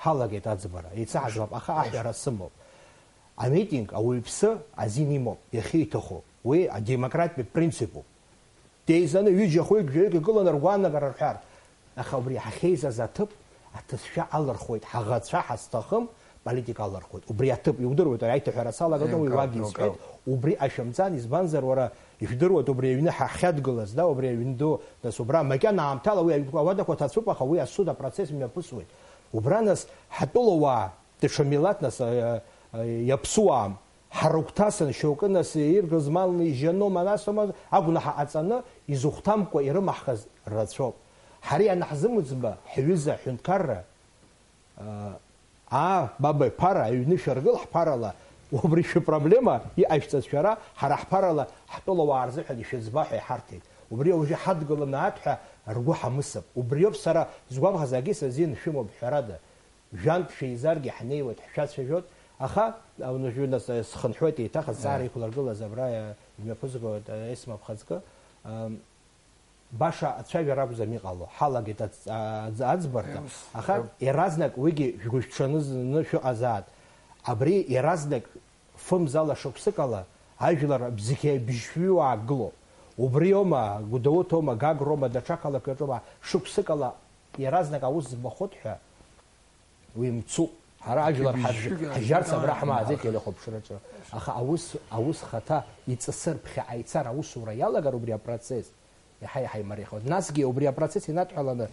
Ҳалагеит аӡбара, еицаҳаӡбап, аха аҳәара сымоуп. Амитинг ауаҩԥсы азин имоуп, иахьиҭаху, уи адемократтәи принципуп. Деизаны ҩыџьа хәҩык жәаҩык игыланы ргәаанагара рҳәар. Аха убри ҳахьеизаз аҭыԥ, аҭыӡшәа алырхуеит, ҳаӷацәа ҳазҭахым политика алырхуеит. Убри аҭыԥ, иудыруеит, ари аиҭаҳәара салаганы уи уагьы исҳәеит, убри ашәымҵан, избанзар, уара, ижәдыруеит, убри аҩны ҳахьадгылаз, да, убри аҩн ду, нас убра, макьана аамҭала уи аҩ-, ауадақәа ҭацәуп, аха уи асуд апроцесс мҩаԥысуеит. Убра, нас, ҳтәылауаа, даҽа милаҭ, нас, а, а, иаԥсуаам. Ҳрыгәҭасын, шьоукы нас иргызмалны ижьаноума, насоума, агәнаҳа ҟаҵаны, изыхәҭамкәа ирымаҳхыз рацәоуп. Ҳара ианаҳзымыӡба, ҳҩыза аҳәынҭқарра, аа, баба иԥара, аҩны шәаргыл ҳԥарала, убри шәыпроблема, иҟашәҵаз шәара, ҳара ҳԥарала ҳтәылауаа рзыҳәан ишәыӡба ҳәа иҳарҭеит. Убри уажәы ҳадгыланы аҭ ҳәа ргәы ҳамысып. Убриоуп сара згәамҳаз, агьыс азин шәымоуп, ҳәарада. Жәантә шәеизаргьы ҳнеиуеит, ҳшәацәажәоит, аха, а, уажәы нас, а, схынҳәуеит еиҭах, азҵаара иқәларгылаз абра, а, имҩаԥызгоит, а, Есма ԥхаӡкы, ам, баша ацәажәара акәӡам иҟало, ҳалагеит аӡ-, а, аӡ-, аӡбарҭа, аха иаразнак уигьы шәгәышәҽанызны шәыҟазаат. Абри иаразнак фымзала шықәсыкала ажәлар бзиа бжьҩы уаагыло. Убриоума, Гәдоуҭоума, Гагроума, даҽа қалақҩаҿоума, шықәсыкала иаразнак аус збахот ҳәа. Уи мцуп. Ҳара ажәлар ҳажә-, ҳажьарц абра ҳмааӡеит телехәаԥшраҿы. Аха аус, аус хаҭа иҵысыр, ԥхьаҟа ицар, аусура иалагар убри апроцесс иаҳа-иаҳа имариахоит. Насгьы убри апроцесс инадҳәаланы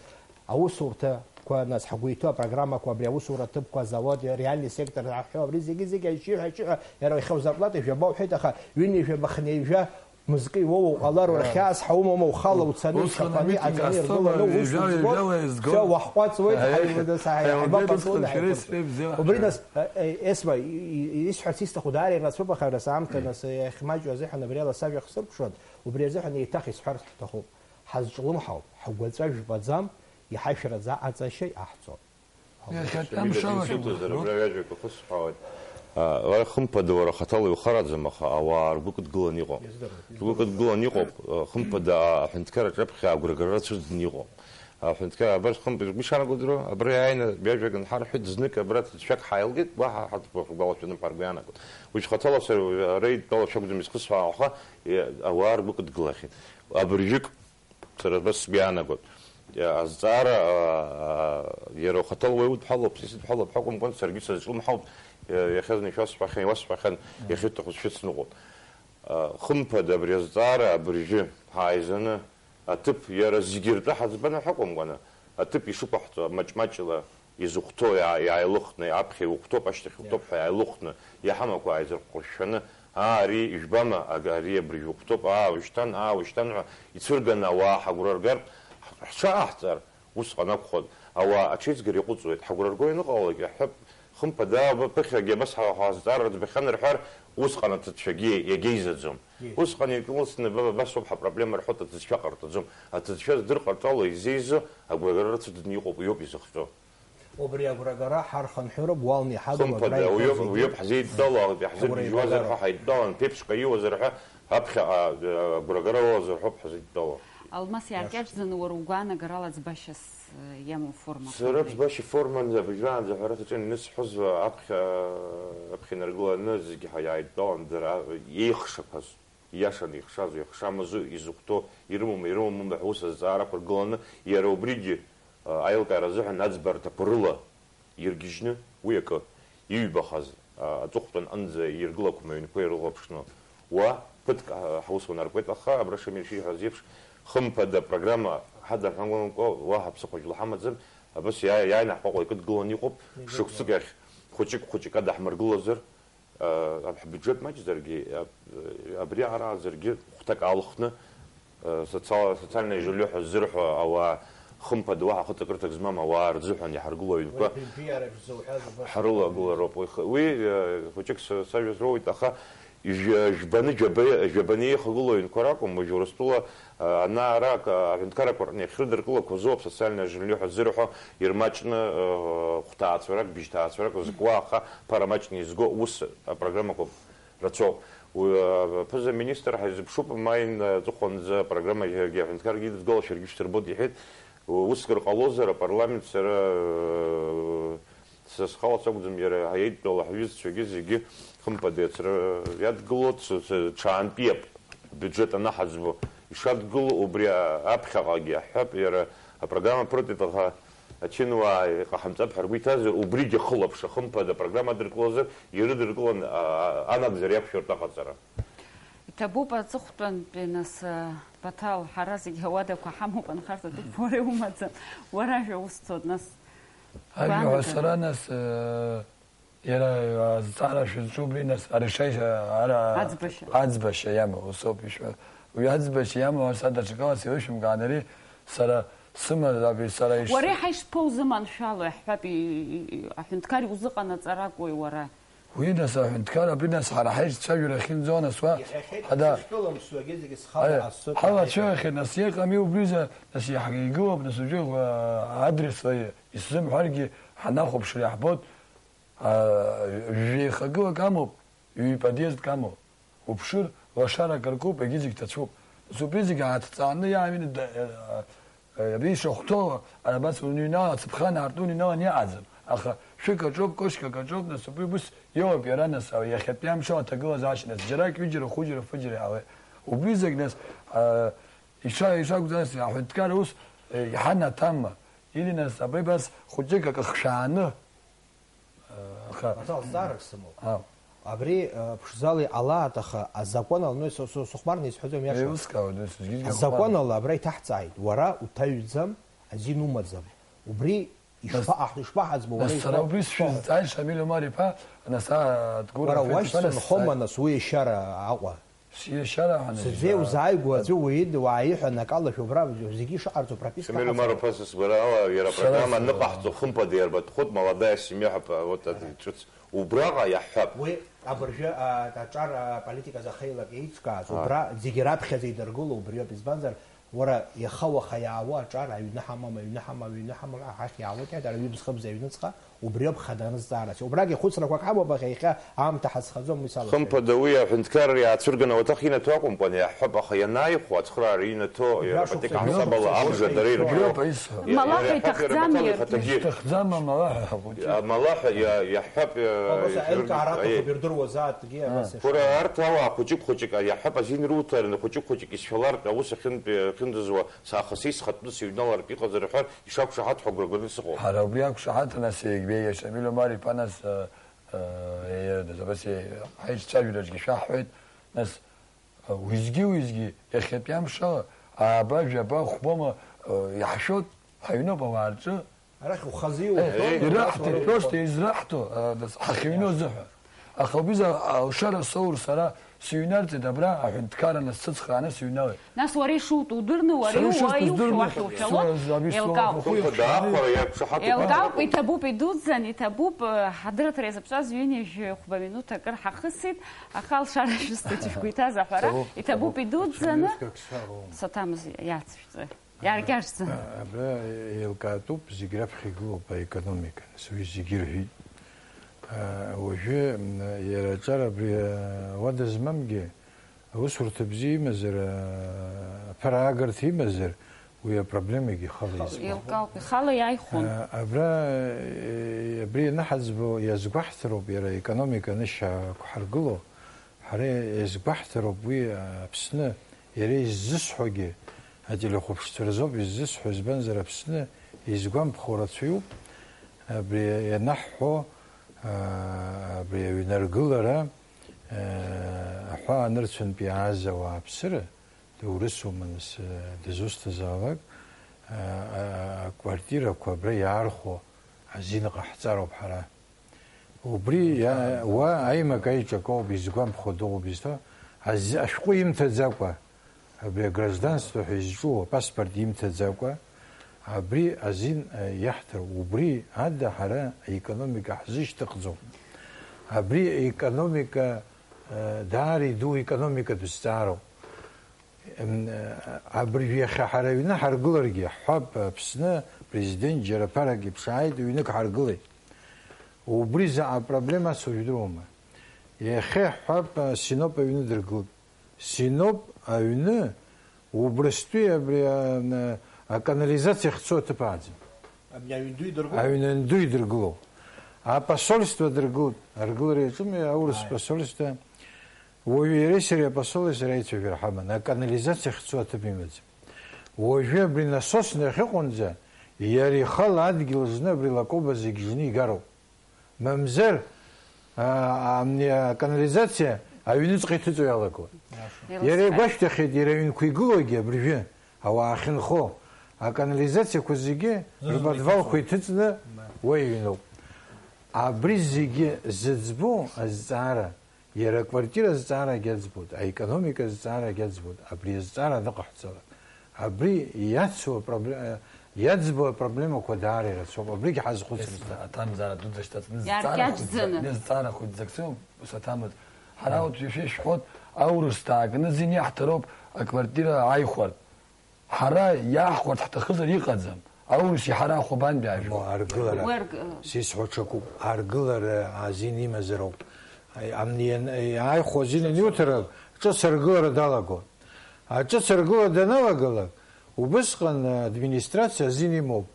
аусурҭақәа, нас ҳгәы иҭоу апрограммақәа, абри аусура ҭыԥқәа, азауад, реальный сектор ҳәа абри зегьы-зегьы ашьшьыҳәа-ашьшьыҳәа иара иахьа узарплата жәаба уҳәеит, аха ҩынҩажәа бахнеижәа Мызкы иуоу уҟалар, уахьаас ҳаума, ума ухала уцаны, ишьапаны иҵаны иргыланы, ус узбо, все, уаҳҟәаҵуеит, ҳаибадас, ҳаибаҟаҵоны ҳаиқәырҵоит. Убри нас, э, э, Есма, и-, и-, исҳәарц исҭаху даара ирацәоуп, аха арас аамҭа нас, э, иахьмаҷу азыҳәан абри ала сажәа хсыркәшон, убри азыҳәан еиҭах исҳәарц ҳҭахуп. Ҳазҿлымҳауп, ҳгәаҵәа жәпаӡам, иҳашәраӡа аҵашьа иҟаҳҵоит. Иахьатәи амш алахь Институт акәын, абра ҩажәак ахысҳәаауеит. А, уара хымԥада, уара хаҭала иухараӡам, аха ауаа ргәы кыдгыланы иҟоуп. Издыруеит, ргәы издыруеит. Кыдгыланы иҟоуп, а, хымԥада, а, аҳәынҭқар аҿаԥхьа агәрагара цәырҵны иҟоуп. Аҳәынҭқар абар хымԥада, шәгәы ишаанагоз, абра иааины ҩажәак анҳарҳәеит, знык абра ҭыӡшәак ҳаилгеит, уаҳа ҳгәалашәаным ҳәа ргәы иаанагоит. Уи шәхаҭала сара ара идтәалоу шәакәӡам изхысҳәаау, аха, е, ауаа ргәы кыдгылахьеит. Абыржәык Сара абас сгәы иаанагоит. Азҵаара, а, а, иара ухаҭала уаҩ удҳәалоуп, са исыдҳәалоуп ҳәа акәымкәан, саргьы сазҿлымҳауп, иа-, иахьазны шәасҳәахьан, иуасҳәахьан, иахьырҭаху сшәыцныҟәоит. А, хымԥада, абри азҵаара абыржәы ҳааизаны, аҭыԥ иара зегьы ртәы ҳаӡбаны ҳәа акәымкәаны, аҭыԥ ишықәаҳҵо маҷ-маҷла, изыхәҭоу иаа-, иааилыхны, аԥхьа иухәҭоуп, ашьҭахь иухәҭоуп ҳәа иааилыхны, иҳамақәа ааизырҟәышәшәаны, аа, ари ижәбама, ага-, ари абыржәы ухәҭоуп, аа, ушьҭан, аа, ушьҭан ҳәа ицәырганы ауаа ҳагәра ргартә ҳ-, ҳҽааҳҵар, усҟан акәхоит. Ауаа аҽеиҵгара иаҟәыҵуеит. Ҳагәра рго ианыҟалалак, иаҳҳәап, хымԥада, аба, ԥыхьагьы абас ҳа-, ҳазҵаара рыӡбахьан рҳәар, усҟан аҭыӡшәагьы иагьеизаӡом. Усҟан икылсны, ба-, абас ауп ҳапроблема рҳәоит, аҭыӡшәа ҟарҵаӡом. Аҭыӡшәа здырҟарҵало изеизо агәра рыцәыӡны иҟоуп, иоуп изыхҟьо. Убри агәрагара ҳархынҳәроуп, уалны иҳадоу агәра Хымԥада, уиоуп, иҳәо зегьы уиоуп ҳзеидтәалоу, ҳгәра ҳзыбжьуазар ҳәа, еибагоуп. Ҳаидтәалан, ԥеиԥшк аиуазар ҳәа, Аԥхьаҟа, э, агәрагара уалазар ҳәоуп ҳзыдтәалоу. Алмас, иааркьаҿӡаны уара угәаанагарала ӡбашьас, э, иамоу формақәа Сара рыла. Ӡбашьа форма абыжьраанӡа ҳәарас аҿы ианысҳәоз, аԥхьа, аԥхьа инаргыланы зегьы ҳа-, иааидтәалан дара еихшақәаз, ииашаны ихшазу, ихшамызу, изыхәҭоу, ирымоума, ирымаму ҳәа ус азҵаарақәа ргыланы, иара убригьы, а, аилкаара азыҳәан аӡбарҭақәа рыла иргьежьны, уи акы, иҩбахаз, а, аҵыхәтәан аҟынӡа иргылақәам аҩнқәа ирылаԥшны, уа ԥыҭк, а, ҳаус уанаркуеит, аха абра Шамил ишиҳәаз еиԥш, хымԥада апрограмма ҳадаҳәамкәа уаҳа ԥсыхәа жәла ҳамаӡам, абас иаа-, иааины ҳҟәаҟәа икыдгыланы иҟоуп, шықәсык ахь хәыҷык-хәыҷык адаҳмыргылозар, а, ҳбиуџьет маҷзаргьы, а, абри араазаргьы хәҭак аалхны, социал-, социальное жилье ҳәа ззырҳәо ауаа, хымԥада, уаҳа хыҵакырҭак змам ауаа рзыҳәан иҳаргыло аҩнқәа Уи ԥи-, пиар еиԥш зауҳәаз убас. Ҳрылагылароуп. Уи х-, уи, э, хәыҷык са-, сажәа зроуит, аха ижә-, жәбаны жәаба-, жәабаны еихагылоу аҩнқәа ракәым, уажә Урыстәыла, э, ана-ара ак-, аҳәынҭқаррақәа рҟны иахьрыдыркылақәаз ауп социальное жилье ҳәа ззырҳәо, ирмаҷны, э, хәҭаацәарак, быжьҭаацәарак зкуа, аха ԥара маҷны изго ус апрограммақәа рацәоуп. Уи, а, аԥыза-министр ҳаизыԥшуп, маин, а, аҵыхәанӡа апрограммагьы аҳәынҭқаргьы идызгалашәа ргьы шәсырбоит, иҳәеит. У-, уск рҟалозар, апарламент сара, э, са схала сакәӡам, иара аидтәала ҳҩызцәагьы зегьы хымԥада иацра иадгылоит, ц-, ц-, ҽаантәиап бюджет анаҳаӡбо ишадгыло, убри а-, аԥхьаҟагьы аҳәап, иара апрограмма аԥырҵеит, аха Ачынуаа иҟаҳамҵап ҳәа ргәы иҭазар, убригьы ахылаԥш, ахымԥада, апрограмма адыркылозар, ирыдыркылан, а, а, анагӡара иақәшәартә аҟаҵара. Иҭабуп аҵыхәтәантәи, нас, а, Баҭал, ҳара зегьы ауадақәа ҳамоуп, анхарҭа ҭыԥ уара иумаӡам, уара ажәа усҭоит, нас. Ажәа ҳәа гәаанагарала. Сара, нас, э, Иара, а, азҵаара шәызҿу убри, нас, ари шеи-, ара, Аӡбашьа. Аӡбашьа иамоу, усоуп ишәҳәо. Уи аӡбашьа иамоу, ас даҽакала сеилышәымкаан, ари сара сымазаби, сара иш- Уара иаҳа ишԥоузыманшәало, иаҳҳәап, и-, и-, и-, аҳәынҭқар иузыҟанаҵаракуеи уара? Уи, нас, аҳәынҭқар, абри, нас, ҳара ҳаицәажәара ахьынӡоу, нас, уа, Иахьахьеит ҳада-, ҳзышьҭоуламԥсуа, егьи зегьы схала Аиа, ҳазцоит, ҳала ҳаиҳәеит. Цәыхьеит, нас, иҟами убриза, нас, иаҳ-, игылоуп, нас, уажәы, а, адресла исзымҳәаргьы, ҳанахәаԥшыр иаҳбоит. А, жәеихагылак амоуп, ҩ-подъездк амоуп. Уԥшыр, лашарак ркуп, егьи зегь ҭацәуп. Нас убри зегь ааҭҵааны иааҩны да-, а, а, абри ишахәҭоу, абас уныҩнала, ацыԥхан аартны уныҩналан иҟаӡам. Аха шәык аҿоуп, кошкак аҿоуп, нас убри ус иоуп иара, нас, а, иахьатәи амшала аҭагылазаашьа, нас џьарак, ҩыџьара, хәыџьара, фыџьара иаауеит. Убри зегь, нас, а, иша-, ишакәӡаз, аҳәынҭқар ус, э, иҳанаҭама, или, нас, абри абас хәыҷык акы хшәааны, Аха Мазал, зҵаарак сымоуп. Ау. Абри, э, ԥшӡала иҟалааит, аха азакәан ала, ну, со-, со-, сыхәмарны исҳәаӡом, иашоуп. Еилыскаауеит, нас, зегьы Азакәан ала абра иҭаҳҵааит, уара уҭаҩӡам, азин умаӡам. Убри ишԥаҟаҳ-, ишԥаҳаӡбо, уара нас сара ишԥа-, убри ишԥаҟаҳ-, сшәызҵааит, Шамиль Омар-иԥа, нас, а, Дгәыр Уара Афеҭ-иԥа, уашьцәа нас нхома, сҵааит. Нас, уи ешьара Аҟәа? Сиашьара ҳәа Сыӡәӡәа назыҳәа. Узааигәоу аӡәы уиит, уааиҳәа, акалашәа убра зегьы ишыҟарҵо прописка Шамиль Умаров, ҳаццакуеит. Ԥасас, бара ала, иара Сара апрограмма сара. Ныҟаҳҵо, хымԥада иарбатәхоит, молодая семья ҳәа, вот, аӡә ҿыц. Убраҟа иаҳҳәап. Уи абыржәы, а, аҿар, а, политика азы ахеилак еиҿкааз, Аа. Убра зегьы раԥхьаӡа идыргыло убриоуп, избанзар, уара, иаха-уаха иаауа аҿар, аҩны ҳамам, аҩны ҳамам, аҩны ҳамам, ҳахь иаауеит, ҳәа, дара ҩыбз-хыбза аҩныҵҟа, Убриоуп хаданы зҵаарас. Убрагьы хәыцрақәак ҳамоуп, аха иахьа аамҭа ҳазхаӡом, уи салацәажәоит. Хымԥада, уи аҳәынҭқарра иацәырганы ауаҭах инаҭо акәымкәан, иаҳҳәап, аха ианаихо ацхыраара инаҭо, иара Жәа-шықәса аполитика ҳәа ҳасабала шықәса абжа дара ирыԥхьо. Убриоуп исҳәо. Иа-, Малаҳәа иара иаҳҳәап, иара иҭахӡам Баҭал иаргьы. Ихаҭагьы. Иҭахӡам амалаҳәа, ахәыҷы. Амалаҳәа иа-, иаҳҳәап, иа-, Абас иргьы-, аилкаараҭақәа аиеи. Ирдыруазааҭгьы, А. абас Уара иахьа. Арҭ ауаа хәыҷык-хәыҷык, иаҳҳәап, азин руҭараны хәыҷык-хәыҷык исшәалартә аус ахьынтә-, ахьындызуа, саахыс исхатәны сыҩналартә иҟазар ҳәа, Ишақәшаҳаҭхо агәра ганы сыҟоуп. Ҳара убри ақәшаҳаҭын, нас, Егьбеи Шамил Омар-иԥа, нас, э, э, э, нас, абас, э, ҳаицәажәараҿгьы шәаҳҳәеит, нас, э, уеизгьы-уеизгьы иахьатәи амшала ааба, жәаба, хәбома, э, иаҳшәоит, ҳаҩноуп ауаа рҿы. Арахь ухазы Э, иуҳәо, ираҳҭеит, нас, просто израҳҭо, э, нас, ҳахьыҩноу азыҳәа. Аха убри изы алшара соур сара сыҩнарҵеит абра аҳәынҭқарра насцыцхрааны сыҩналеит. Нас уара ишутәу удырны, уара Сара иу-, ишустәу уа иушәо здырны, уахь уҳәалоуп, сара абри еилкаауп. Сухәа даахәара иақәшаҳаҭуп. Еилкаауп, иҭабуп, идуӡӡан, иҭабуп, э, ҳадрыҭра иазыԥҵәаз ҩынҩажәи хәба минуҭ акыр ҳахысит, аха алшара шәысҭоит, ишәгәы иҭаз аҳәара, Иҭабуп. Иҭабуп, идуӡӡаны. Саҭамыз иацшәҵы. Иааркьаҿӡа. Абра еилкаатәуп, зегь раԥхьа игылоуп аекономика, нас уи зегьы ирҳәит. А, уажәы, м, иара аҿар абри, а, ауада змамгьы, Аусурҭа бзиа имазар, а, аԥара аагарҭа имазар, уи апроблемагьы ихала избон. Еилкаауп, ихала иааихәон. А, абра, э, абри ианаҳаӡбо иазгәаҳҭароуп, иара аекономика анышьа ақәҳаргыло, ҳара иазгәаҳҭароуп уи, а, Аԥсны, иара иззысҳәогьы, ателехәаԥшцәа рзоуп иззысҳәо, избанзар, Аԥсны изгәамԥхо рацәаҩуп, абри ианаҳҳәо, а, абри аҩнаргылара, а, аҳәаа нырцәынтә иааз ауааԥсыра, доурысума нас, дызусҭазаалак, а, а, аквартирақәа абра иаархәо азин ҟаҳҵароуп ҳара. Убри иа-, уа аимак аиҿакоуп, изгәамԥхо дыҟоуп изҭо, ази-, ашәҟәы имҭаӡакәа, абри агражданство ҳәа изҿу апаспорт имҭаӡакәа, абри азин, а, иаҳҭароуп. Убри ада ҳара аекономика ҳзышьҭыхӡом. Абри аекономика, а, даара иду економикатә зҵаароуп. М, абыржә иахьа ҳара аҩны ҳаргыларгьы, ҳҳәап, Аԥсны Президент џьара ԥарак иԥшааит, ҩнык ҳаргылеит. Убри заҟа проблема ацу жәдыруама? Иахьа иаҳҳәап, Синоп аҩны дыргылт. Синоп аҩны убрыстәи абри, а, н-, аканализациа ахьцо аҭыԥ ааӡам. Абни аҩн ду идыргылоуп? Аҩн анду идыргылоуп. Апосольство дыргылт. Аргылара иаҿуми аурыс Ааи. посольство? Уаҩы иареи сареи апосоли сара аицәажәара ҳаман, аканализациа ахьцо аҭыԥ имаӡам. Уажәы абри насосны иахьыҟоунӡа, иара ихала адгьыл зны абри Лакоба зегь жны игароуп. Мамзар, а, а, аканализациа аҩныҵҟа иҭыҵуа иалагоит. Иара игәашәҭахьеит, иара аҩнқәа игылоугьы абыржәы, ауаа ахьынхо, аканализациақәа зегьы рподвалқәа иҭыҵны уа иҩноуп. Абри зегьы зыӡбо азҵаара, иара аквартира азҵаарагь аӡбоит, аекономика азҵаарагь аӡбоит, абри азҵаара аныҟаҳҵалак. Абри иацу апробле-, иаӡбо апроблемақәа даара ирацәоуп, абригь ҳазхәыцырц. Аҭамзаара дуӡӡа шьҭаҵны зҵаара Иааркьаҿӡаны. хәыцӡа-, зҵаара хәыцӡакцәоуп, саҭамыз. Ҳара урҭ ишәышәҳәоит, аурыс даакны зин иаҳҭароуп аквартира ааихәартә. Ҳара иаҳхәарц ҳҭахызар иҟаӡам. Аурыс иҳарахәо бантәи ажәа. Мо, аргылара. Уи арг-, Сисҳәо ҽакуп. Аргылара азин имазароуп. Ай, амни иан-, ай, ааихәо азин аниуҭара, ҿыц аргылара далагон. Аҿыц аргыла даналагалак, убысҟан администрациа азин имоуп.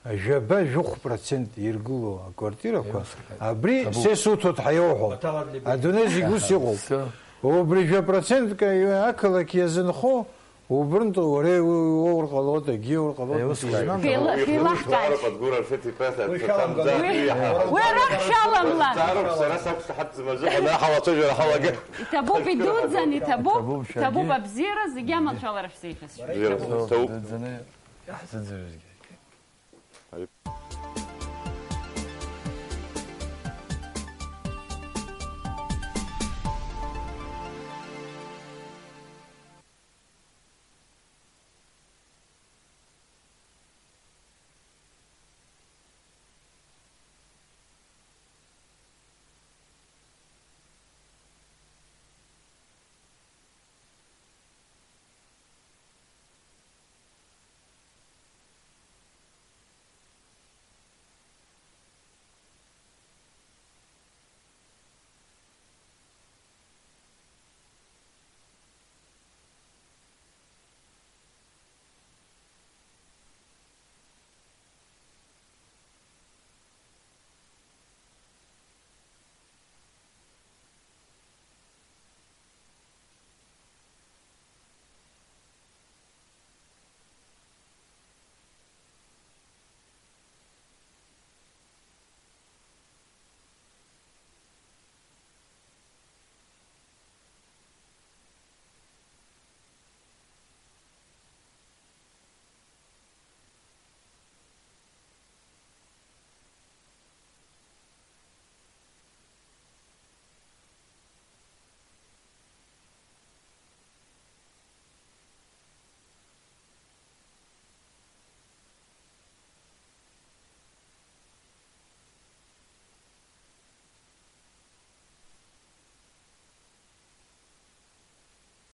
Жәаба-жәохә процент иргыло аквартирақәа, Еилыскааит. абри Ҭабуп. се суҭоит ҳәа иоуҳәо. Маҭәала длибеит. Адунеи зегь ус иҟоуп. Все. Убри жәа процентк ақалақь иазынхо, Убрынтә уара уоур ҟалоит, егьи уоур ҟалоит, Еилыскааит. нас измам. Шәеила-, шәеилаҳкааит. Уи шәаламган. Уи арахь шәаламлан. Сара сақәшаҳаҭӡам азыҳәан, аҳ, алацәажәара ҳалагеит. Иҭабуп, идуӡӡан, иҭабуп, Иҭабуп, иҭабуп шәаргьы. Абзиара, зегьы аманшәалара шәзеиӷьасшьоит. Бзиара, Иҭабуп. Ҭабуп. Дыӡӡаны иаҳзыӡырҩызгьы.